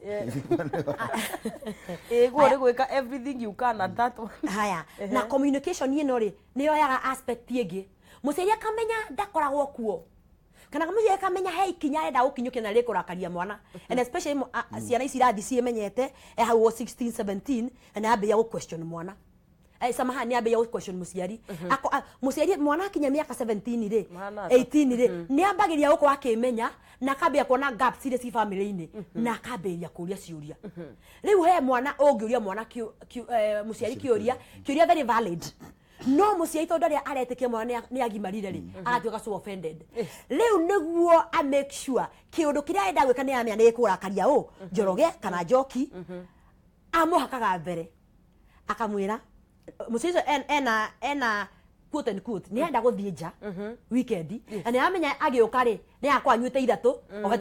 Ĩĩ, guo nĩ gwĩka everything you can at that one. Haya, na communication ĩno rĩ, nĩ yoyaga aspect ĩngĩ. Mũciari akamenya ndakoragwo kuo, kana mũciari akamenya he ikinya arenda gũkinyũkia na rĩkũrakaria mwana, and especially ciana ici irathi ciĩmenyete, hau 16 17, na nĩ ambĩrĩria gũ question mwana, samahani, nĩ ambĩrĩria gũ question mũciari. Mũciari, mwana akinya mĩaka 17 rĩ, Mahana ata? 18 rĩ, nĩ ambagĩrĩria gũkorwo akĩmenya na akambĩrĩria kuona gaps iria ci family-inĩ na akambĩrĩria kũria ciũria. Rĩu he mwana ũngĩũria mwana mũciari kĩũria, kĩũria very valid, no mũciari tondũ arĩa aretĩkia mwana nĩ agimarire rĩ, agatuĩka so offended. Rĩu nĩguo a make sure kĩũndũ kĩrĩa arenda gwĩka nĩ amenya nĩ gĩkũrakaria ũ Njoroge kana Njoki, amũhakaga mbere, akamwĩra mũciari ũcio ena quote and quote nĩ enda gũthiĩ nja weekend, na nĩ aramenya agĩũka rĩ, nĩ akorwo anyuĩte ithatũ,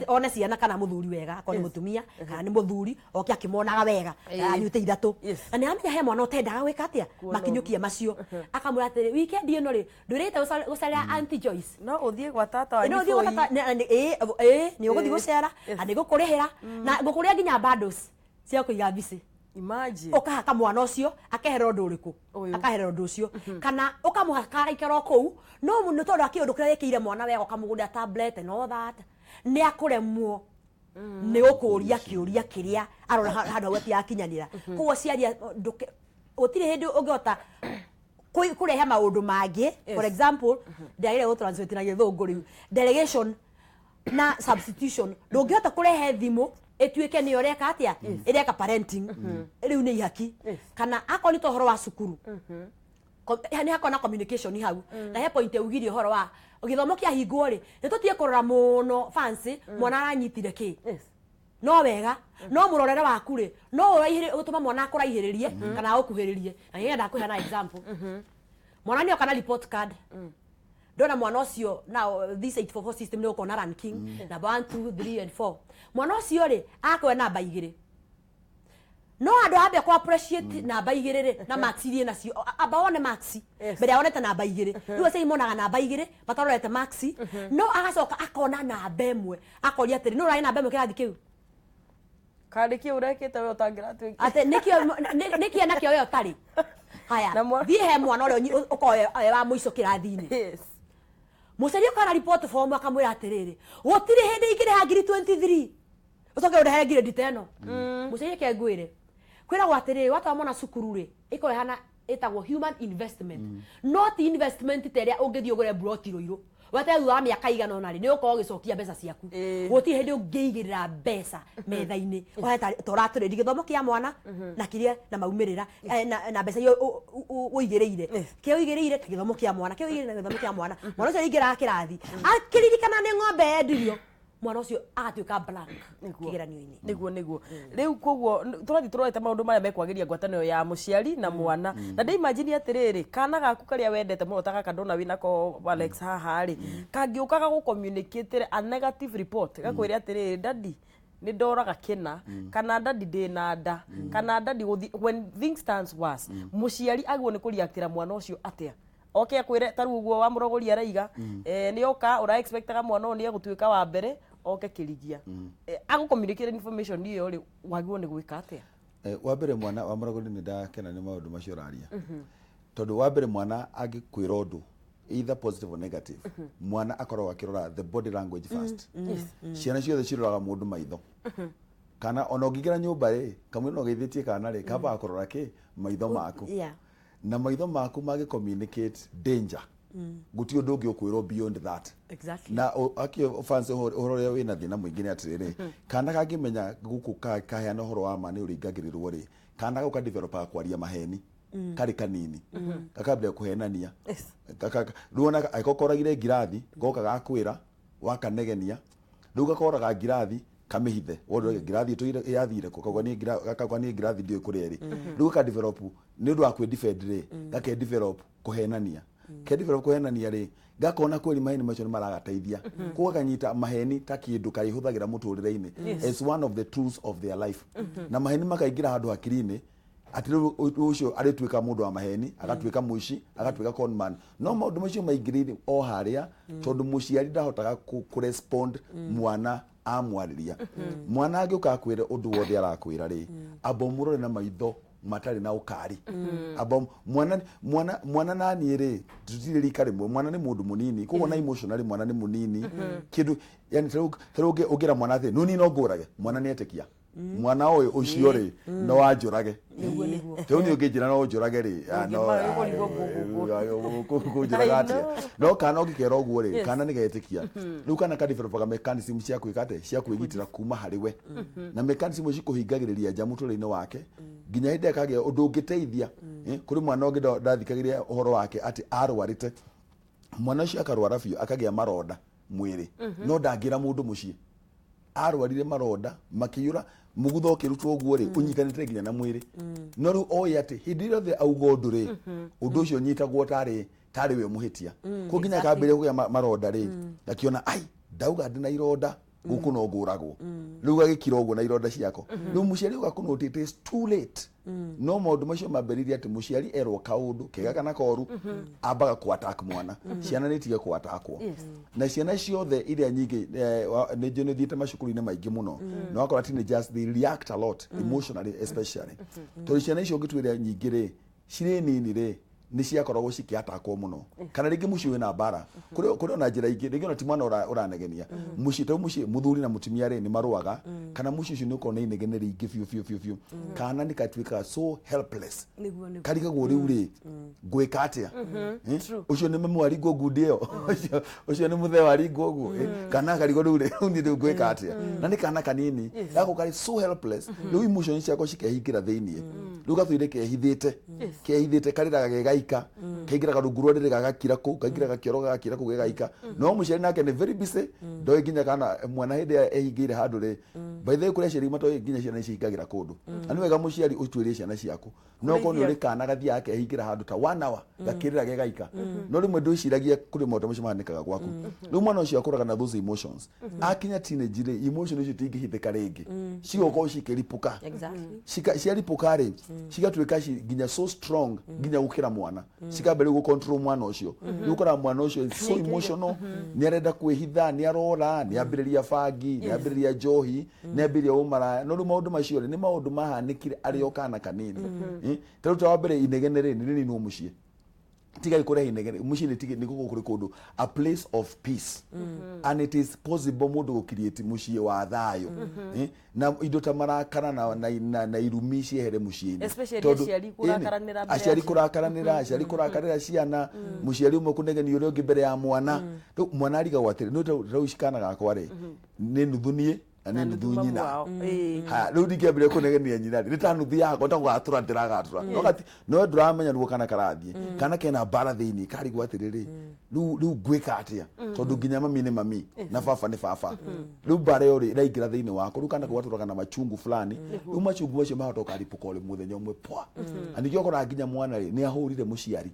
one ciana kana mũthuri wega, akorwo nĩ mũtumia kana nĩ mũthuri, oke akĩmonaga wega anyuĩte ithatũ. Na nĩ aramenya he mwana ũtendaga gwĩka atĩa makinyũkia macio, akamwĩra atĩrĩ, "Weekend ĩno rĩ, ndwĩrĩte gũcerera Auntie Joyce." No ũthiĩ gwa tata wanyu. No ũthiĩ gwa tata ĩĩ, nĩ ũgũthiĩ gũcera na nĩ ngũkũrĩhĩra na ngũkũrĩha nginya bundles cia kũiga mbici. Imagine. Ũkahaka mwana ũcio akehera ũndũ ũrĩkũ? Ũyũ. Akahera ũndũ ũcio, kana ũkamũhaka agaikara o kũu, no mũno tondũ wa kĩũndũ kĩrĩa wĩkĩire mwana wega, ũkamũgũrĩra tablet and all that, nĩ akũremwo nĩ gũkũria kĩũria kĩrĩa arona handũ hau atirakinyanĩra. Koguo ciari, gũtirĩ hĩndĩ ũngĩhota kũrehe maũndũ mangĩ. For example, ndagĩrĩire gũ translate na gĩthũngũ rĩu, delegation na substitution, ndũngĩhota kũrehe thimũ ĩtuĩke nĩyo ĩreka atĩa, ĩreka parenting. Rĩu nĩ ihaki. Kana akorwo nĩ ta ũhoro wa cukuru. Nĩ hakorwo na communication hau. Na he point ugire ũhoro wa gĩthomo kĩahingwo rĩ, nĩ tũtige kũrora mũno fancy mwana aranyitire kĩ. No wega, no mũrorere waku rĩ, no ũraihĩrĩ ũtũma mwana akũraihĩrĩrie kana agũkuhĩrĩrie. Na nĩngenda kũheana example. Mwana nĩ oka na report card. Ndona mwana ũcio, now this 844 system nĩ ũkona ranking number 1 2 3 and 4. Mwana ũcio rĩ, akoe namba 2. No andũ ambe ku appreciate namba 2 rĩ, na marks iria nacio amba wone marks mbere wonete namba 2. Rĩu aciari monaga namba 2 matarorete marks, no agacoka akona namba 1 akoria atĩrĩ, no ũrarĩ namba 1 kĩrathi kĩu Kandi kĩ ũrekĩte we ũtangĩratuĩka atĩ nĩkĩo nakĩo we ũtarĩ. Haya, thiĩ he mwana ũrĩa ũkorwo wa mũico kĩrathi-inĩ. Mũciari ũkara report form akamwĩra atĩrĩrĩ, gũtirĩ hĩndĩ ingĩrĩha ngiri 23 ũcoke ũndehere ngirĩndi ta ĩno. Mũciari reke ngwĩre, kwĩragwo atĩrĩrĩ, watwara mwana cukuru rĩ, ĩkorwo ĩhana ĩtagwo human investment. No ti investment ta ĩrĩa ũngĩthiĩ ũgũre mburoti Rũirũ weterere thutha wa mĩaka igana ũna rĩ, nĩ ũgũkorwo ũgĩcokia mbeca ciaku. Gũtirĩ hĩndĩ ũngĩigĩrĩra mbeca metha-inĩ ũhe ta ũratũrĩria gĩthomo kĩa mwana na kĩrĩa na maumĩrĩra na mbeca iria ũigĩrĩire. Kĩrĩa ũigĩrĩire ta gĩthomo kĩa mwana, kĩrĩa ũigĩrĩire na gĩthomo kĩa mwana. Mwana ũcio aingĩraga kĩrathi akĩririkana nĩ ng'ombe yendirio, mwana ũcio agatuĩka blank kĩgeranio-inĩ. Nĩguo rĩu koguo tũrathiĩ tũrorete maũndũ marĩa mekwagĩria ngwatanĩro ya mũciari na mwana. Na ndĩimagine atĩrĩrĩ, kana gaku karĩa wendete mũno ta gaka ndona wĩnako Alex haha rĩ, kangĩũka gagũ-communicate a negative report, gakwĩre atĩrĩrĩ, daddy nĩ ndoraga kĩna, kana daddy ndĩna nda, kana daddy gũthi, when things turns worse, mũciari agwo nĩ kũreactĩra mwana ũcio atĩa? Oke akwĩre ta rĩu ũguo wa mũrogori araiga, nĩ oka ũra expectaga mwana ũyũ nĩ egũtuĩka wa mbere, oke kĩrigia. Agũ communicate information ĩyo rĩ, wagĩrĩirwo nĩ gwĩka atĩa? Wa mbere mwana wa mũrogori nĩ ndakena nĩ maũndũ macio ũraria. Tondũ wa mbere mwana angĩkwĩra ũndũ either positive or negative, mwana akoragwo akĩrora the body language first. Ciana ciothe ciroraga mũndũ maitho. Kana ona ũngĩingĩra nyũmba rĩ, kamwe no geithĩtie kana rĩ, kambaga kũrora kĩ maitho maku. Na maitho maku mangĩ communicate danger. Gũtirĩ ũndũ ũngĩ ũkwĩrwo beyond that. Exactly. Na akĩ fancy ũhoro ũrĩa wĩna thĩna mũingĩ nĩ atĩrĩrĩ, kana kangĩmenya gũkũ kaheana ũhoro wa ma nĩ ũringagĩrĩrwo rĩ, kana gau kadevelopaga kwaria maheni karĩ kanini, gakambĩrĩria kũhenania. Rĩu ona angĩkorwo koragire ngirathi, goka gakwĩra wakanegenia, rĩu gakoraga ngirathi kamĩhithe, wona ngirathi ĩtũire yathire kũ, kauga niĩ ngirathi ndiũĩ kũrĩa ĩrĩ. Rĩu gakadevelop nĩ ũndũ wa kwĩ-defend rĩ, gake-develop kũhenania. Ke-develop kũhenania rĩ, gakona kweli maheni macio nĩ maragateithia. Koguo gakanyita maheni ta kĩndũ karĩhũthagĩra mũtũrĩre-inĩ as one of the tools of their life. Na maheni makaingĩra handũ hakiri-inĩ, atĩ rĩu ũcio arĩtuĩka mũndũ wa maheni, agatuĩka mũici, agatuĩka con man. No maũndũ macio maingĩrĩire o harĩa, tondũ mũciari ndahotaga kũ-respond mwana amwarĩria. Mwana angĩũka akwĩre ũndũ wothe arakwĩra rĩ, amba ũmũrore na maitho matarĩ na ũkari. Amba mwana naniĩ rĩ, tũtirĩ rika rĩmwe, mwana nĩ mũndũ mũnini, koguo na emotionally mwana nĩ mũnini. Kĩndũ, yani ta rĩu ũngĩra mwana atĩ, nũ niĩ no ngũrage, mwana nĩ etĩkia. Mwana ũyũ ũcio rĩ, no anjũrage. Rĩu niĩ ũngĩnjĩra no ũnjũrage rĩ, no kũnjũraga atĩa? No kana ũngĩkera ũguo rĩ, kana nĩ getĩkia. Rĩu kana kadevelopaga mechanism cia gwĩka atĩa? Cia kwĩgitĩra kuma harĩ we. Na mechanism cikũhingagĩrĩria nja mũtũrĩre-inĩ wake, nginya hĩndĩ ĩrĩa kagĩa ũndũ ũngĩteithia. Kũrĩ mwana ũngĩ ndathikagĩrĩria ũhoro wake atĩ arwarĩte. Mwana ũcio akarwara biũ, akagĩa maronda mwĩrĩ. No ndangĩra mũndũ mũciĩ. Arwarire maronda, makĩiyũra, mũgutho ũkĩrutwo ũguo rĩ, ũnyitanĩte nginya na mwĩrĩ. No rĩu oĩ atĩ hĩndĩ ĩrĩa yothe auga ũndũ rĩ, ũndũ ũcio ũnyitagwo tarĩ we mũhĩtia. Koguo nginya akambĩrĩria kũgĩa maronda rĩ, akiona ai, ndauga ndĩ na ironda, gũkũ no ngũragwo. Rĩu gagĩkira ũguo na ironda ciako. Rĩu mũciari ũga kũnote it is too late. No maũndũ macio mambĩrĩria atĩ mũciari erwo kaũndũ kega kana koru, ambaga kũ attack mwana. Ciana nĩ itige kũ attackwo. Na ciana ciothe iria nyingĩ, nĩ njũĩ nĩ thiĩte macukuru-inĩ maingĩ mũno. Na wakora teenagers, they react a lot emotionally especially. Tondũ ciana icio ũngĩtuĩria nyingĩ rĩ, cirĩ nini rĩ, nĩ ciakoragwo cikĩatakwo mũno. Kana rĩngĩ mũciĩ wĩna mbara. Kũrĩ ona njĩra ingĩ, rĩngĩ ona ti mwana ũranegenia. Mũciĩ ta mũciĩ, mũthuri na mũtumia rĩ, nĩ marũaga. Kana mũciĩ ũcio nĩ ũkoragwo na inegene rĩingĩ biũ, biũ, biũ, biũ. Kana nĩ gatuĩkaga so helpless. Karigagwo rĩu rĩ, ngwĩka atĩa? Ũcio nĩ mamu waringwo ngundi ĩyo. Ũcio nĩ mũthee waringwo ũguo. Kana akarigwo rĩu rĩ, rĩu niĩ rĩu ngwĩka atĩa? Na nĩ kana kanini. Gako karĩ so helpless. Rĩu emotions ciako cikehingĩra thĩiniĩ. Rĩu gatũire kehithĩte. Kehithĩte karĩraga ge gaiki. gegaika kaingĩraga rungu rwa rĩrĩ gagakira kũu kaingĩraga kĩoro gagakira kũu gegaika. No mũciari nake nĩ very busy, ndoĩ nginya kana mwana hĩndĩ ĩrĩa ehingĩire handũ rĩ. By the way, kũrĩ aciari matoĩ nginya ciana cihingagĩra kũndũ. Na nĩ wega mũciari ũtuĩrie ciana ciaku, no korwo nĩ ũrĩ kana gathiaga kehingĩra handũ ta 1 hour gakĩrĩra gegaika, no rĩmwe ndwĩciragia kũrĩ maũndũ macio mahanĩkaga gwaku. Rĩu mwana ũcio akũraga na those emotions. Akinya teenage rĩ, emotion icio itingĩhithĩka rĩngĩ, cigokorwo cikĩripũka. Ciaripũka rĩ, cigatuĩka nginya so strong nginya gũkĩra mwana, cikambĩrĩria gũ control mwana ũcio. Rĩu ũkoraga mwana ũcio is so emotional, nĩ arenda kwĩhitha, nĩ arora, nĩ ambĩrĩria bangi, nĩ ambĩrĩria njohi, nĩ ambĩrĩria ũmaraya. No rĩu maũndũ macio rĩ, nĩ maũndũ mahanĩkire arĩ o kana kanini. Ta rĩu ta wa mbere inegene rĩ, nĩ rĩninwo mũciĩ. Tigai kũrehe inegene mũciĩ, nĩ nĩ gũkorwo kũrĩ kũndũ a place of peace, and it is possible mũndũ gũ create mũciĩ wa thayũ. Na indo ta marakara na irumi ciehere mũciĩ-inĩ. Especially Tondũ- aciari ĩni, kũrakaranĩra mbere ya aciari ciana. Kũrakaranĩra, aciari kũrakarĩra ciana, mũciari ũmwe kũnegenia ũrĩa ũngĩ mbere ya mwana. Rĩu mwana arigagwo atĩrĩ, nĩ rĩu kana gakwa rĩ, nĩ nuthu niĩ na nĩ nuthu mamu nyina. wao. Ha, rĩu ndingĩambĩrĩria kũnegenia nyina rĩ, nĩ ta nuthu yakwa ta gũgatũra ndĩragatũra. No no ndũramenya nĩguo kana karathiĩ, kana kena mbara thĩinĩ, karigwo atĩrĩrĩ, rĩu ngwĩka atĩa, tondũ nginya mami nĩ mami na baba nĩ baba. Rĩu mbara ĩyo rĩ, ĩraingĩra thĩinĩ wako. Rĩu kana gatũraga na machungu fulani. Rĩu machungu macio mahota ũkaripũka ũrĩ mũthenya ũmwe pwa. Na ningĩ ũkoraga nginya mwana rĩ, nĩ ahũrire mũciari.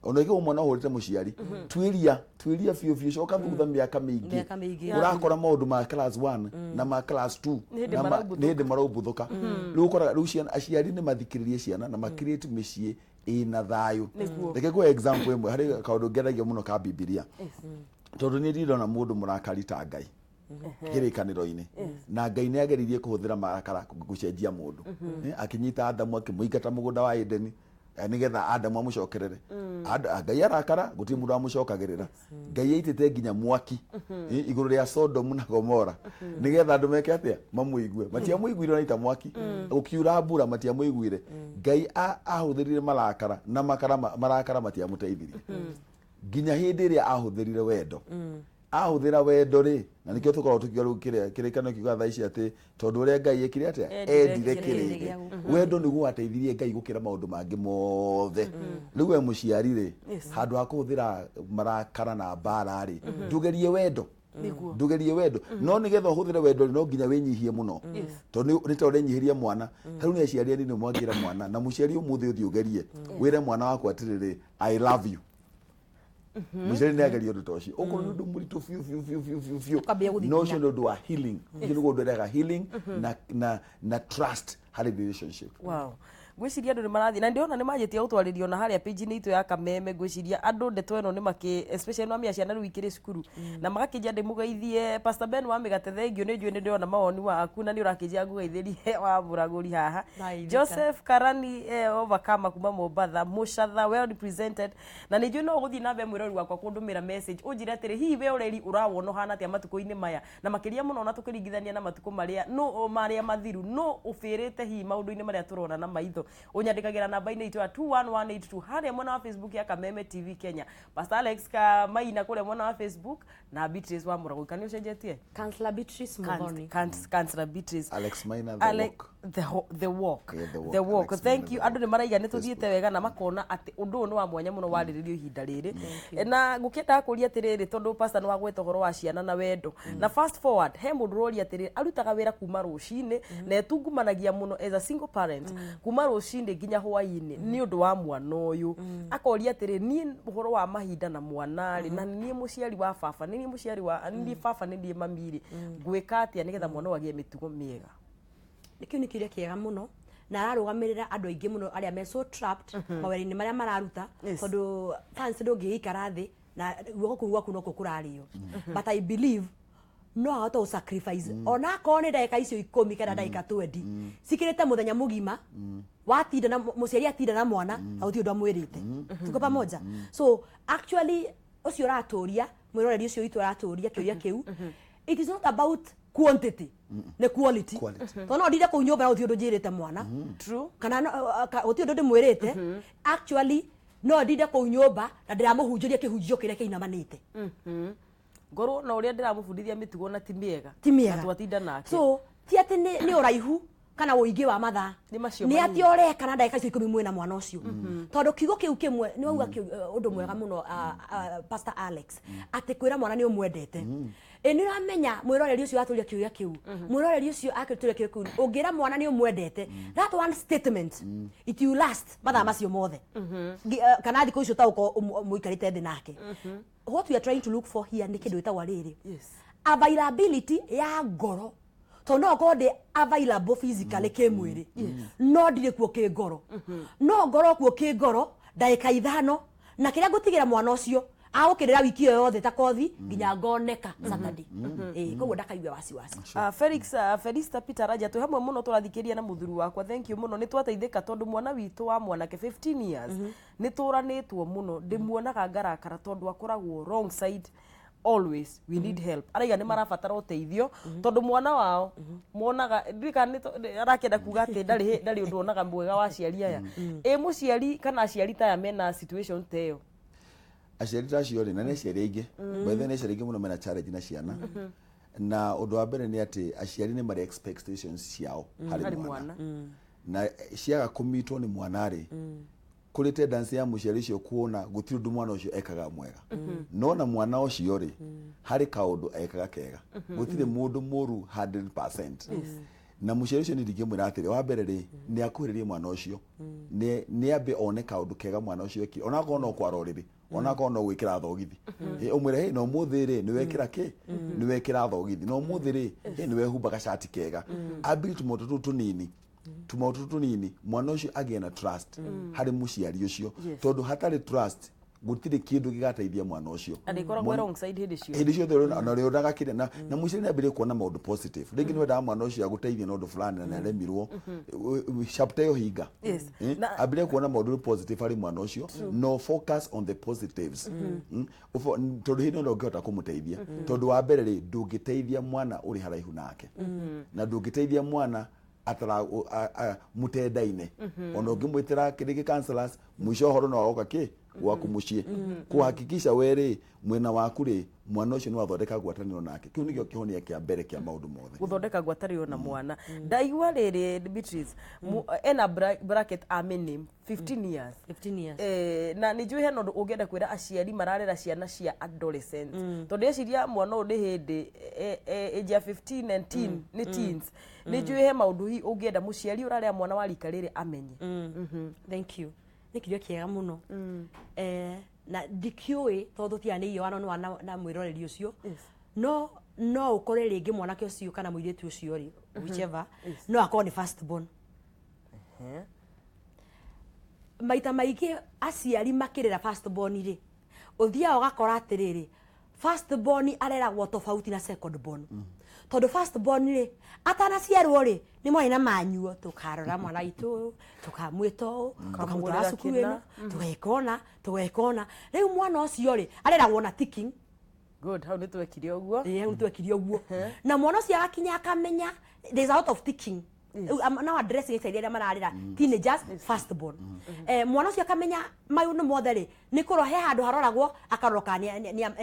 Ona ĩngĩ mwana ahũrĩte mũciari, tuĩria tuĩria biũ biũ, coka thutha mĩaka mĩingĩ. Mĩaka mĩingĩ. Ũrakora maũndũ ma class 1 na ma class 2 Nĩ hĩndĩ na maraumbuthũka. nĩ hĩndĩ maraumbuthũka. Rĩu ũkoraga rĩu ciana, aciari nĩ mathikĩrĩrie ciana na ma create mĩciĩ ĩna thayũ. Reke ngũhe example ĩmwe harĩ kaũndũ ngenagio mũno ka Bibilia, tondũ niĩ ndirona mũndũ mũrakari ta Ngai kĩrĩkanĩro-inĩ, na Ngai nĩ ageririe kũhũthĩra marakara gũcenjia mũndũ. Akĩnyita Adamu akĩmũingata mũgũnda wa Edeni, nĩgetha Adamu amũcokerere. Ngai arakara, gũtirĩ mũndũ amũcokagĩrĩra. Ngai aitĩte nginya mwaki igũrũ rĩa Sodomu na Gomora nĩgetha andũ meke atĩa? Mamũigue. Matiamũiguire ona ita mwaki, gũkiura mbura, matiamũiguire. Ngai ahũthĩrire marakara na makara marakara matiamũteithirie nginya hĩndĩ ĩrĩa ahũthĩrire wendo. Ahũthĩra wendo rĩ, na nĩkĩo tũkoragwo tũkiuga rĩu kĩrĩa kĩrĩkanĩro kiugaga thaa ici atĩ tondũ ũrĩa Ngai ekire atĩa? Endire endire kĩrĩndĩ. Kĩrĩndĩ. Wendo nĩguo wateithirie Ngai gũkĩra maũndũ mangĩ mothe. Rĩu we mũciari rĩ, handũ ha kũhũthĩra marakara na mbara rĩ, ndũgerie wendo. Ndũgerie wendo. No nĩgetha ũhũthĩre wendo rĩ, no nginya wĩnyihie mũno, tondũ nĩ ta ũrenyihĩria mwana. Tarĩu nĩ aciari anini mwangĩra mwana na mũciari ũmũthĩ ũthiĩ ũgerie wĩre mwana waku atĩrĩrĩ, "I love you." Mũciari nĩ ageria ũndũ ta ũcio, ũkorwo nĩ ũndũ mũritũ biũ biũ biũ biũ biũ biũ. Ũkambia gũthithina. No ũcio nĩ ũndũ wa healing. Ũcio nĩguo ũndũ ũrehaga healing na trust harĩ relationship. Wow, ngwĩciria andũ nĩ marathiĩ na ndĩrona nĩ manjĩtie gũtwarĩrio na harĩa page-inĩ itũ ya Kameme. Ngwĩciria andũ ndeto ĩno nĩ makĩ, especially mamia ciana rĩu ikĩrĩ cukuru, na magakĩnjia ndĩmũgeithie Pastor Ben wa mĩgate. Thengiũ, nĩ njũĩ nĩ ndĩrona mawoni waku na nĩ ũrakĩnjia ngũgeithĩrie wa mũragũri haha. Naithĩka. Joseph Karani, Overcomer kuma Mombatha, Mũcatha, well represented. Na nĩ njũĩ no ũgũthiĩ na mbere, mwĩrori wakwa, kũndũmĩra message ũnjĩre atĩrĩ, hihi we ũreri ũrawona ũhana atĩa matukũ-inĩ maya, na makĩria mũno na tũkĩringithania na matukũ marĩa no marĩa mathiru, no ũbĩrĩte hihi maũndũ-inĩ marĩa tũrona na maitho. Ũnyandĩkagĩra namba-inĩ itũ ya 21182 harĩa mwena wa Facebook ya Kameme TV Kenya. Pastor Alex Kamaina kũrĩa mwena wa Facebook na Beatrice wa Mũragũri, kana nĩ ũcenjetie? Counselor Beatrice Muthoni. Counselor Beatrice. Alex Maina, the walk. The walk. Yeah, the walk. The walk. Alex Thank Maina, you. the Andũ nĩ maraiga nĩ tũthiĩte wega na makona atĩ ũndũ ũyũ nĩ wa mwanya mũno warĩrĩrio ihinda rĩrĩ. Na ngũkĩendaga kũria atĩrĩrĩ, tondũ pastor nĩ wagweta ũhoro wa ciana na wendo, na fast forward he mũndũ ũroria atĩrĩrĩ, arutaga wĩra kuma rũcinĩ na etungumanagia mũno as a single parent kuma rũcinĩ nginya hwaĩ-inĩ nĩ ũndũ wa mwana ũyũ. Akoria atĩrĩ, niĩ ũhoro wa mahinda na mwana rĩ, na nĩ niĩ mũciari wa baba, nĩ niĩ mũciari wa, nĩ niĩ baba, nĩ niĩ mami rĩ, ngwĩka atĩa nĩgetha mwana ũyũ agĩe mĩtugo mĩega? Kĩu nĩ kĩũria kĩega mũno na ararũgamĩrĩra andũ aingĩ mũno arĩa me so trapped mawĩra-inĩ marĩa mararuta, tondũ fans ndũngĩikara thĩ na guoko kũu gwaku nokuo kũrarĩo. But I believe no ahote gũ sacrifice ona akorwo nĩ ndagĩka icio 10 kana ndagĩka 20 cikĩrĩte mũthenya mũgima watinda na mũciari, atinda na mwana na gũtirĩ ũndũ amwĩrĩte. Tuko pamoja? So actually ũcio ũratũria, mwĩroreri ũcio witũ ũratũria kĩũria kĩu, it is not about quantity, nĩ quality. Quality. Tondũ no ndinde kũu nyũmba na gũtirĩ ũndũ njĩrĩte mwana, True. kana gũtirĩ ũndũ ndĩmwĩrĩte. Actually no ndinde kũu nyũmba na ndĩramũhunjĩria kĩhunjio kĩrĩa kĩinamanĩte. Ngorwo na ũrĩa ndĩramũbundithia mĩtugo na ti mĩega. Ti mĩega. Na twatinda nake. So ti atĩ nĩ ũraihu Kana ũingĩ wa mathaa. Nĩ macio Nĩ manini. atĩ ũreka na ndagĩka icio 10 mwĩna mwana ũcio. Tondũ kiugo kĩu kĩmwe nĩ wauga ũndũ mwega mũno, Pastor Alex, atĩ kwĩra mwana nĩ ũmwendete. Ĩ nĩ ũramenya mwĩroreri ũcio atũria kĩũria kĩu, mwĩroreri ũcio akĩtũria kĩũria kĩu, ũngĩra mwana nĩ ũmwendete, that one statement, it will last mathaa macio mothe. Kana thikũ icio taũko mũikarĩte thĩ nake. What we are trying to look for here nĩ kĩndũ gĩtagwo rĩrĩ, availability ya ngoro, tondũ no ngorwo ndĩ available physically kĩmwĩrĩ, no ndirĩ kuo kĩngoro. No ngorwo kuo kĩngoro ndagĩka 5, na kĩrĩa ngũtigĩra mwana ũcio agũkĩrĩra wiki ĩyo yothe ta kothi nginya ngoneka Saturday. Ĩĩ, koguo ndakaigue wasiwasi. Felix, Felista Peter Raja, twĩ hamwe mũno tũrathikĩria na mũthuri wakwa. Thank you mũno, nĩ twateithĩka tondũ mwana witũ wa mwanake 15 years nĩ tũranĩtwo mũno, ndĩmuonaga ngarakara tondũ akoragwo wrong side always. We need help. Araiga nĩ marabatara ũteithio tondũ mwana wao monaga ndiũĩ kana arakĩenda kuga atĩ ndarĩ ũndũ onaga mwega wa aciari aya. Ĩ mũciari kana aciari ta aya mena situation ta ĩyo? Aciari ta acio rĩ, na nĩ aciari aingĩ, by the way, nĩ aciari aingĩ mũno mena challenge na ciana. Na ũndũ wa mbere nĩ atĩ aciari nĩ marĩ expectations ciao harĩ harĩ mwana, mwana. Na ciaga kũmitwo nĩ mwana rĩ, kũrĩ tendency ya mũciari ũcio kuona gũtirĩ ũndũ mwana ũcio ekaga mwega. No na mwana ũcio rĩ, harĩ kaũndũ ekaga kega. Gũtirĩ mũndũ mũru 100%. Na mũciari ũcio nĩ ndingĩmwĩra atĩrĩ, wa mbere rĩ, nĩ akuhĩrĩrie mwana ũcio, nĩ ambe one kaũndũ kega mwana ũcio ekire, onakorwo no kwara ũrĩrĩ, onakorwo no gwĩkĩra thogithi. Ũmwĩre, "Hey, na ũmũthĩ rĩ, nĩ wekĩra kĩ, nĩ wekĩra thogithi, na ũmũthĩ rĩ, hey, nĩ wehumba gacati kega." Ambiri tũmaũndũ tũu tũnini, tũmaũndũ tũu tũnini, mwana ũcio agĩe na trust harĩ mũciari ũcio. Tondũ hatarĩ trust, gũtirĩ kĩndũ gĩgateithia mwana ũcio. Na ndĩkoragwo wrong side hĩndĩ ciothe. Hĩndĩ ciothe na ũrĩonaga kĩrĩa na mũciari nĩ ambĩrĩrie kuona maũndũ positive. Rĩngĩ nĩ wendaga mwana ũcio agũteithie na ũndũ fulani na nĩaremirwo. Chapter ĩyo hinga. Ambĩrĩrie kuona maũndũ positive harĩ mwana ũcio. No focus on the positives. Tondũ hĩndĩ ĩyo ndũngĩhota kũmũteithia, tondũ wa mbere rĩ, ndũngĩteithia mwana ũrĩ haraihu nake, na ndũngĩteithia mwana atara mutendaine. Ona ũngĩmwĩtĩra kĩrĩgĩ counselors, mũico ũhoro no agoka kĩ gwaku mũciĩ kuhakikisha we rĩ, mwena waku rĩ, mwana ũcio nĩ wathondeka ngwatanĩro nake. Kĩu nĩkĩo kĩhonia kĩa mbere kĩa maũndũ mothe. Gũthondeka ngwatanĩro na mwana. Ndaigua rĩrĩ, Beatrice, ena bracket amenim 15 years. 15 years. Na nĩ njũĩ hena ũndũ ũngĩenda kwĩra aciari mararera ciana cia adolescent, tondũ eciria mwana ũyũ nĩ hĩndĩ age ya 15 and teen, nĩ teens. Nĩ njũĩ he maũndũ hihi ũngĩenda mũciari ũrarera mwana wa rika rĩrĩ amenye. Thank you, nĩ kĩũria kĩega mũno. Na ndikĩũĩ tondũ tũtiranĩirio one on one na mwĩroreri ũcio. No ũkore rĩngĩ mwanake ũcio kana mũirĩtu ũcio rĩ, whichever, no akorwo nĩ first born. Maita maingĩ aciari makĩrera first born rĩ, ũthiaga ũgakora atĩrĩrĩ, first born areragwo tofauti na second born, tondũ first born rĩ, atanaciarwo rĩ, nĩ mwarĩ na manyuo, tũkarora mwana witũ, tũkamwĩta ũũ, tũkamũtwara Tũkamũgũrĩra cukuru kĩna. ĩno, tũgeka ũna, tũgeka ũna. Rĩu mwana ũcio rĩ, areragwo na ticking. Good, hau nĩ twekire ũguo. Ĩĩ, hau twekire ũguo, na mwana ũcio agakinya akamenya there's a lot of ticking. Rĩu, I'm now addressing aciari arĩa mararera teenagers first born. Mwana ũcio akamenya maũndũ mothe rĩ, nĩ kũrora he handũ haroragwo akarora kana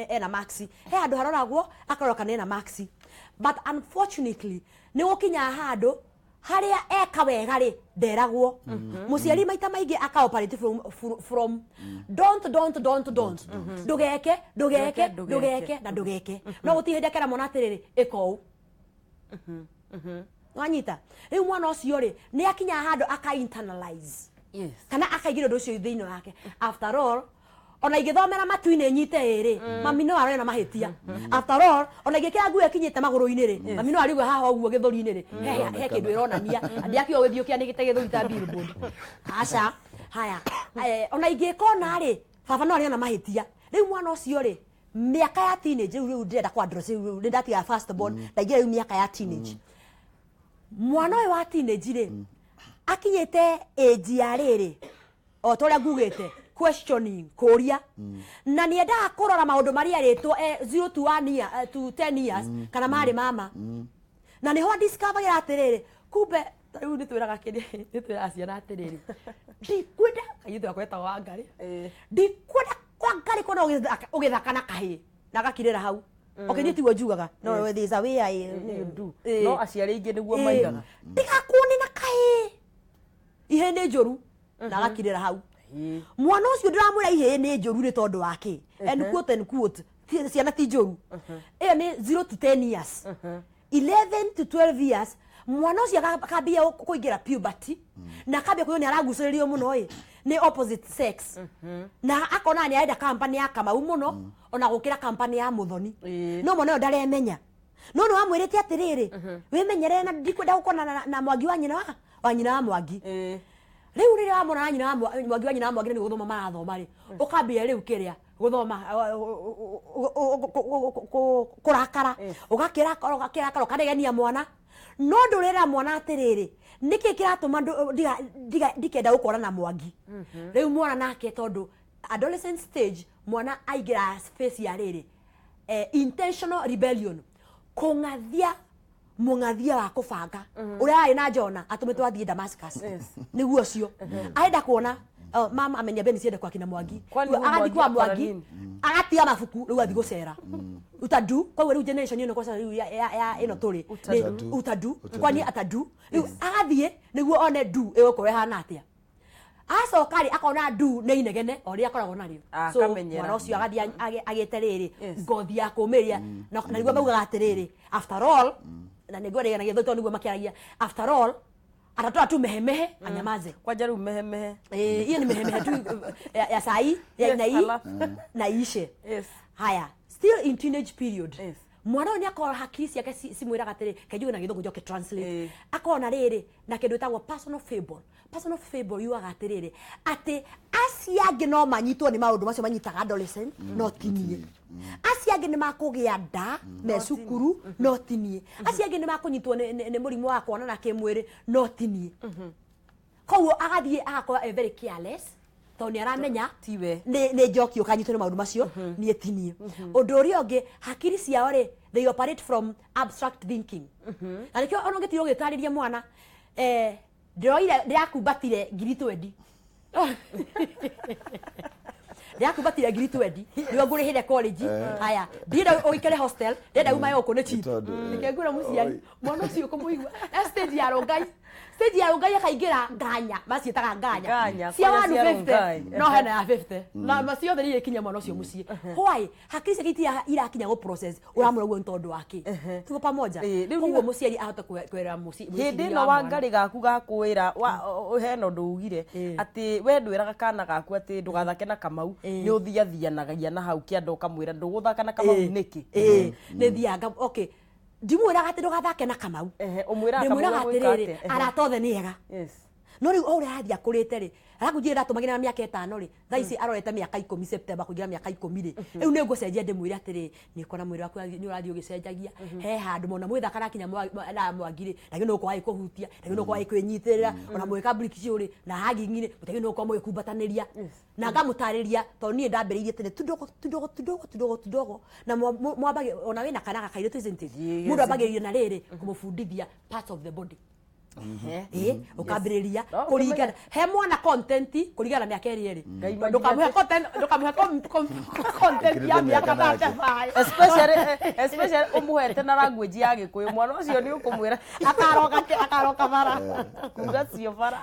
ena marks, he handũ haroragwo akarora kana ena marks. But unfortunately nĩ gũkinyaga handũ harĩa eka wega rĩ, nderagwo. Mũciari maita maingĩ aka operate from don't, don't, don't, don't, ndũgeke, ndũgeke, ndũgeke na ndũgeke. No gũtirĩ hĩndĩ akera mwana atĩrĩrĩ, ĩka ũũ. Wanyita? Rĩu mwana ũcio rĩ, nĩ akinyaga handũ aka internalize kana akaigĩra ũndũ ũcio thĩinĩ wake. After all, ona ingĩthomera matu-inĩ nyite ĩrĩ, mami no arore na mahĩtia. After all, ona ingĩkĩra nguo ĩkinyĩte magũrũ-inĩ rĩ, mami no arigwe haha ũguo gĩthũri-inĩ rĩ, he kĩndũ ĩronania ndiakiuga gũthiĩ ũkĩanĩkĩte gĩthũri ta billboard. Aca haya, ona ingĩka ona rĩ, baba no arĩ na mahĩtia. Rĩu mwana ũcio rĩ, mĩaka ya teenage, rĩu ndĩrenda kwa address, rĩu nĩ ndatiga first born, ndaingĩra rĩu mĩaka ya teenage. Mwana ũyũ wa teenage rĩ, akinyĩte age ya rĩrĩ, o ta ũrĩa ngugĩte, questioning, kũria, na nĩ endaga kũrora maũndũ marĩa arĩtwo 0 to 1 year, to 10 years, kana marĩ mama, na nĩho discoveragĩra atĩrĩrĩ, kumbe rĩu nĩ twĩraga kĩrĩa, nĩ twĩraga ciana atĩrĩrĩ, ndikwenda kairĩtu gakwa getagwo Wangarĩ, ndikwenda Wangarĩ kuona ũgĩthaka na kahĩĩ, na agakirĩra hau. Okay, niĩ tiguo njugaga, no there is a way I You do. Eh. No aciari aingĩ nĩguo maigaga. Ndigakuone na Ihĩĩ nĩ njũru na agakirĩra hau. Mwana ũcio ndĩramwĩra ihĩĩ nĩ njũru nĩ tondũ wa kĩ? And quote and quote, ciana ti njũru. Ĩyo nĩ 0 to 10 years. 11 to 12 years mwana ũcio akambia kũingĩra puberty na akambia kũigua nĩ aragucĩrĩrio mũno ĩ nĩ opposite sex, na akona nĩ arenda company ya Kamau mũno ona gũkĩra company ya Muthoni, no mwana ũyũ ndaremenya. No nĩ wamwĩrĩte atĩrĩrĩ, wĩmenyerere na ndikwenda gũkona na Mwangi wa nyina wa nyina wa Mwangi. Rĩu rĩrĩa wamona na nyina wa Mwangi wa nyina wa Mwangi nĩ gũthoma marathoma rĩ, ũkambia rĩu kĩrĩa gũthoma kũrakara, ũgakĩrakara ũkanegenia mwana. No ndũrĩra mwana atĩrĩrĩ, nĩkĩ kĩratũma ndikenda gũkora na Mwangi. Rĩu mwana nake tondũ adolescent stage mwana aingĩra space ya rĩrĩ intentional rebellion, kũng'athia mũng'athia wa kũbanga ũrĩa arĩ na Jona atũmĩtwo athiĩ Damascus, nĩguo ũcio arenda kuona mama amenya beni ciende kwa kina Mwangi, agathiĩ kwa Mwangi agatiga mabuku rĩu athiĩ gũcera utadu. Koguo rĩu generation ĩno kwa rĩu ya ĩno tũrĩ utadu, kwani atadu rĩu agathiĩ nĩguo one du ĩgũkorwo ĩhana atĩa. Acoka rĩ akona du nĩ inegene o rĩrĩa akoragwo narĩo, so mwana ũcio agathiĩ agĩte rĩrĩ ngothi ya kũmĩria, na nĩguo maugaga atĩrĩrĩ after all, na nĩguo rĩganagia tondũ nĩguo makĩaragia after all atatoa tu mehemehe anyamaze. Kwanja rĩu mehemehe hiyo ni mehemehe tu ya sai ya na hii na ishe. Haya, still in teenage period. Mwana ũyũ nĩakorwo hakiri ciake cimwĩraga atĩrĩ, kenjuge na gĩthũngũ njoke translate, akona rĩrĩ na kĩndũ gĩtagwo personal fable. Personal fable yugaga atĩrĩrĩ atĩ acio angĩ no manyitwo nĩ maũndũ macio manyitaga adolescent, no ti niĩ. Acio angĩ nĩ makũgĩa nda me cukuru, no ti niĩ. Acio angĩ nĩ makũnyitwo nĩ mũrimũ wa kuonana kĩmwĩrĩ, no ti niĩ. Koguo agathiĩ agakorwo very careless tondũ nĩ aramenya nĩ njoki ũkanyitwo nĩ maũndũ macio, niĩ ti niĩ. Ũndũ ũrĩa ũngĩ, hakiri ciao rĩ, they operate from abstract thinking. Na nĩkĩo ona ũngĩtirwo ũgĩtarĩria mwana ndĩroire ndĩrakumbatire ngiri 20 ndĩrakumbatire ngiri 20 nĩguo ngũrĩhĩre college. Haya, ndienda ũikare hostel, ndĩrenda umae gũkũ nĩ cheap. Nĩkĩo ngwĩra mũciari mwana ũcio ũkũmũigua stage ya Rongai, stage ya Rongai akaingĩra nganya, maciĩtaga nganya cia 150, no hena ya 50 na maciothe nĩ ikinya mwana ũcio mũciĩ. Why? Hakiri ciake irakinya gũ process ũramwĩra ũguo nĩ tondũ wake tuko pamoja. Koguo mũciari ahote kwĩra mũciĩ hĩndĩ ĩno Wangarĩ gaku gakwĩra hena ũndũ ugire atĩ we ndwĩraga kana gaku atĩ ndũgathake na Kamau, nĩ ũthiathianagia na hau kĩanda ũkamwĩra ndũgũthaka na Kamau nĩkĩ? Nĩ thiaga, okay, ndimwĩraga atĩ ndũgathake na Kamau, ũmwĩraga atĩrĩrĩ arata othe nĩ ega. No rĩu o ũrĩa arathiĩ akũrĩte rĩ, arakũnjĩra ndatũmagĩra na mĩaka 5 rĩ, thaa ici arorete mĩaka 10 September kũingĩra mĩaka 10 rĩ, rĩu nĩ ngũcenjia ndĩmwĩre atĩrĩ nĩ ũkona mwĩrĩ waku nĩ ũrathiĩ ũgĩcenjagia, he handũ mona mwĩthaka arakinya na Mwangi rĩ, na nĩ ũkwaga kũhutia, na nĩ ũkwaga kwĩnyitĩrĩra, ona mwĩka bleach rĩ na hugging rĩ, mũtagĩ nĩ ũkorwo mũgĩkumbatanĩria. Na ngamũtarĩria tondũ niĩ ndambĩrĩirie tene tudogo tudogo tudogo tudogo tudogo, na mwambage ona wĩna kana gakairĩtu, isn't it? Mũndũ ambagĩrĩria na rĩrĩ kũmũbundithia parts of the body. Ũkambĩrĩria kũringana he mwana content kũringana na mĩaka ĩrĩa ĩrĩ, ndũkamũhe content, ndũkamũhe content ya mĩaka 35, especially ũmũhete na language ya Gĩkũyũ, mwana ũcio nĩ ũkũmwĩra akaroka bara kuga cio bara.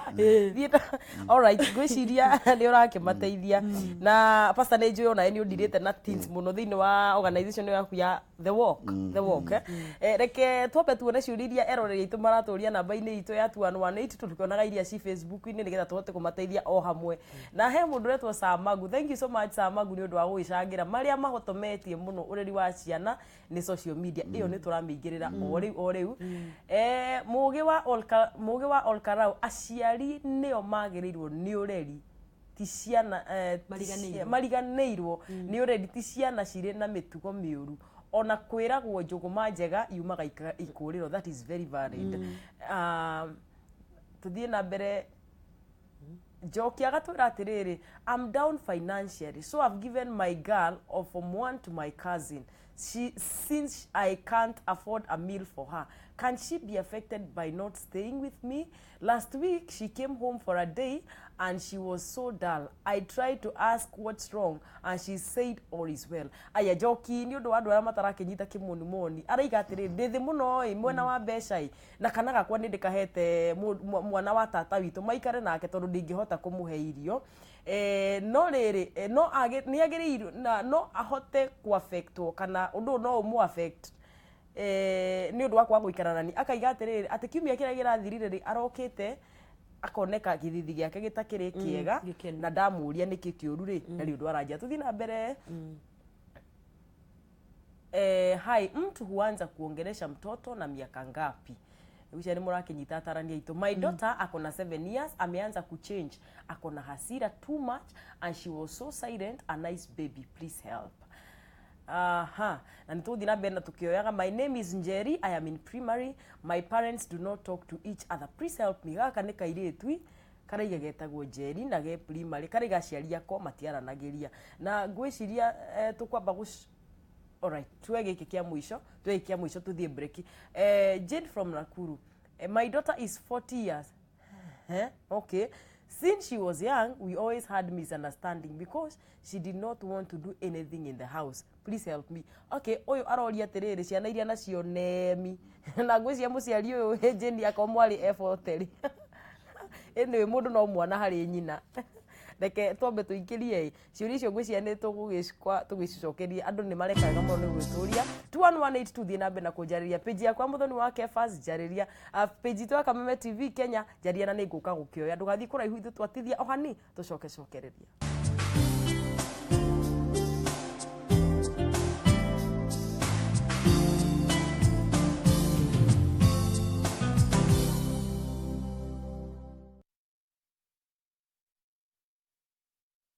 All right, ngwĩciria nĩ ũrakĩmateithia. Na pastor nĩ njũĩ onawe nĩ ũndirĩte na teens mũno thĩinĩ wa organization yaku ya The Walk, The Walk. Reke twambe tuone ciũria iria eroreri aitũ maratũria namba-inĩ itũ ya 2118 tũkĩonaga iria ci Facebook-inĩ nĩgetha tũhote kũmateithia o hamwe. Na he mũndũ ũretwo Samagu, thank you so much Samagu nĩ ũndũ wa gũgĩcangĩra marĩa mahotometie mũno ũreri wa ciana nĩ social media ĩyo nĩ tũramĩingĩrĩra o rĩu o rĩu. Mũgĩ wa Olkarau, aciari nĩo magĩrĩirwo nĩ ũreri ti ciana mariganĩirwo nĩ ũreri ti ciana cirĩ na mĩtugo mĩũru, ona kwĩragwo njũgũma njega yumaga ikũrĩro. That is very valid. Tũthiĩ na mbere. Njoki agatwĩra atĩrĩrĩ, I'm down financially, so I've given my girl of Form 1 to my cousin. She, since I can't afford a meal for her, can she be affected by not staying with me? Last week she came home for a day and she was so dull. I tried to ask what's wrong and she said all is well. Aya Njoki, nĩ ũndũ wa andũ arĩa matarakĩnyita kĩmonimoni, araiga atĩrĩrĩ, ndĩ thĩ mũno ĩ mwena wa mbeca ĩ, na kana gakwa nĩ ndĩkahete mwana wa tata witũ maikare nake tondũ ndingĩhota kũmũhe irio. No rĩrĩ, no nĩ agĩrĩirwo na no ahote kũaffectwo kana ũndũ ũyũ no ũmũ affect nĩ ũndũ wa kwaga gũikara nani. Akaiga atĩrĩrĩ, atĩ kiumia kĩrĩa kĩrathirire rĩ, arokĩte akoneka gĩthithi gĩake gĩtakĩrĩ kĩega, na ndamũria nĩkĩ kĩũru rĩ, na rĩ ũndũ aranjia. Tũthiĩ na mbere. Hai, mtu huanza kuongelesha mtoto na miaka ngapi? Ucia nĩ mũrakinyita atarani aitũ. My daughter ako na 7 years, ameanza kuchange, ako na hasira too much and she was so silent, a nice baby, please help. Aha, na nĩ tũgũthiĩ na mbere na tũkĩoyaga. My name is Njeri, I am in primary, my parents do not talk to each other, please help me. Gaka nĩ kairĩtu karaiga getagwo Njeri na ge primary, karaiga aciari akwa matiaranagĩria, na ngwĩciria tũkwamba alright, tuwe gĩkĩ kĩa mũico, tuwe gĩkĩ kĩa mũico tũthiĩ break. Jane from Nakuru, my daughter is 40 years. Okay. Since she was young, we always had misunderstanding because she did not want to do anything in the house. Please help me. Okay, ũyũ aroria atĩrĩrĩ, ciana iria nacio nemi na ngwĩciria mũciari ũyũ Jane akorwo mwarĩ e40 anyway, mũndũ no mwana harĩ nyina. Reke twambe tũingĩrie ciũria icio, ngwĩciria nĩ tũgũgĩcikwa tũgĩcicokeria. Andũ nĩ mareka wega mũno nĩ gwĩtũria. 21182, thiĩ na mbere na kũnjarĩria page yakwa Mũthoni wa Kefas, njarĩria page itũ ya Kameme TV Kenya, njaria na nĩ ngũka gũkĩoya. Ndũgathiĩ kũraihu, ithuĩ twatithia o hani tũcoke cokereria.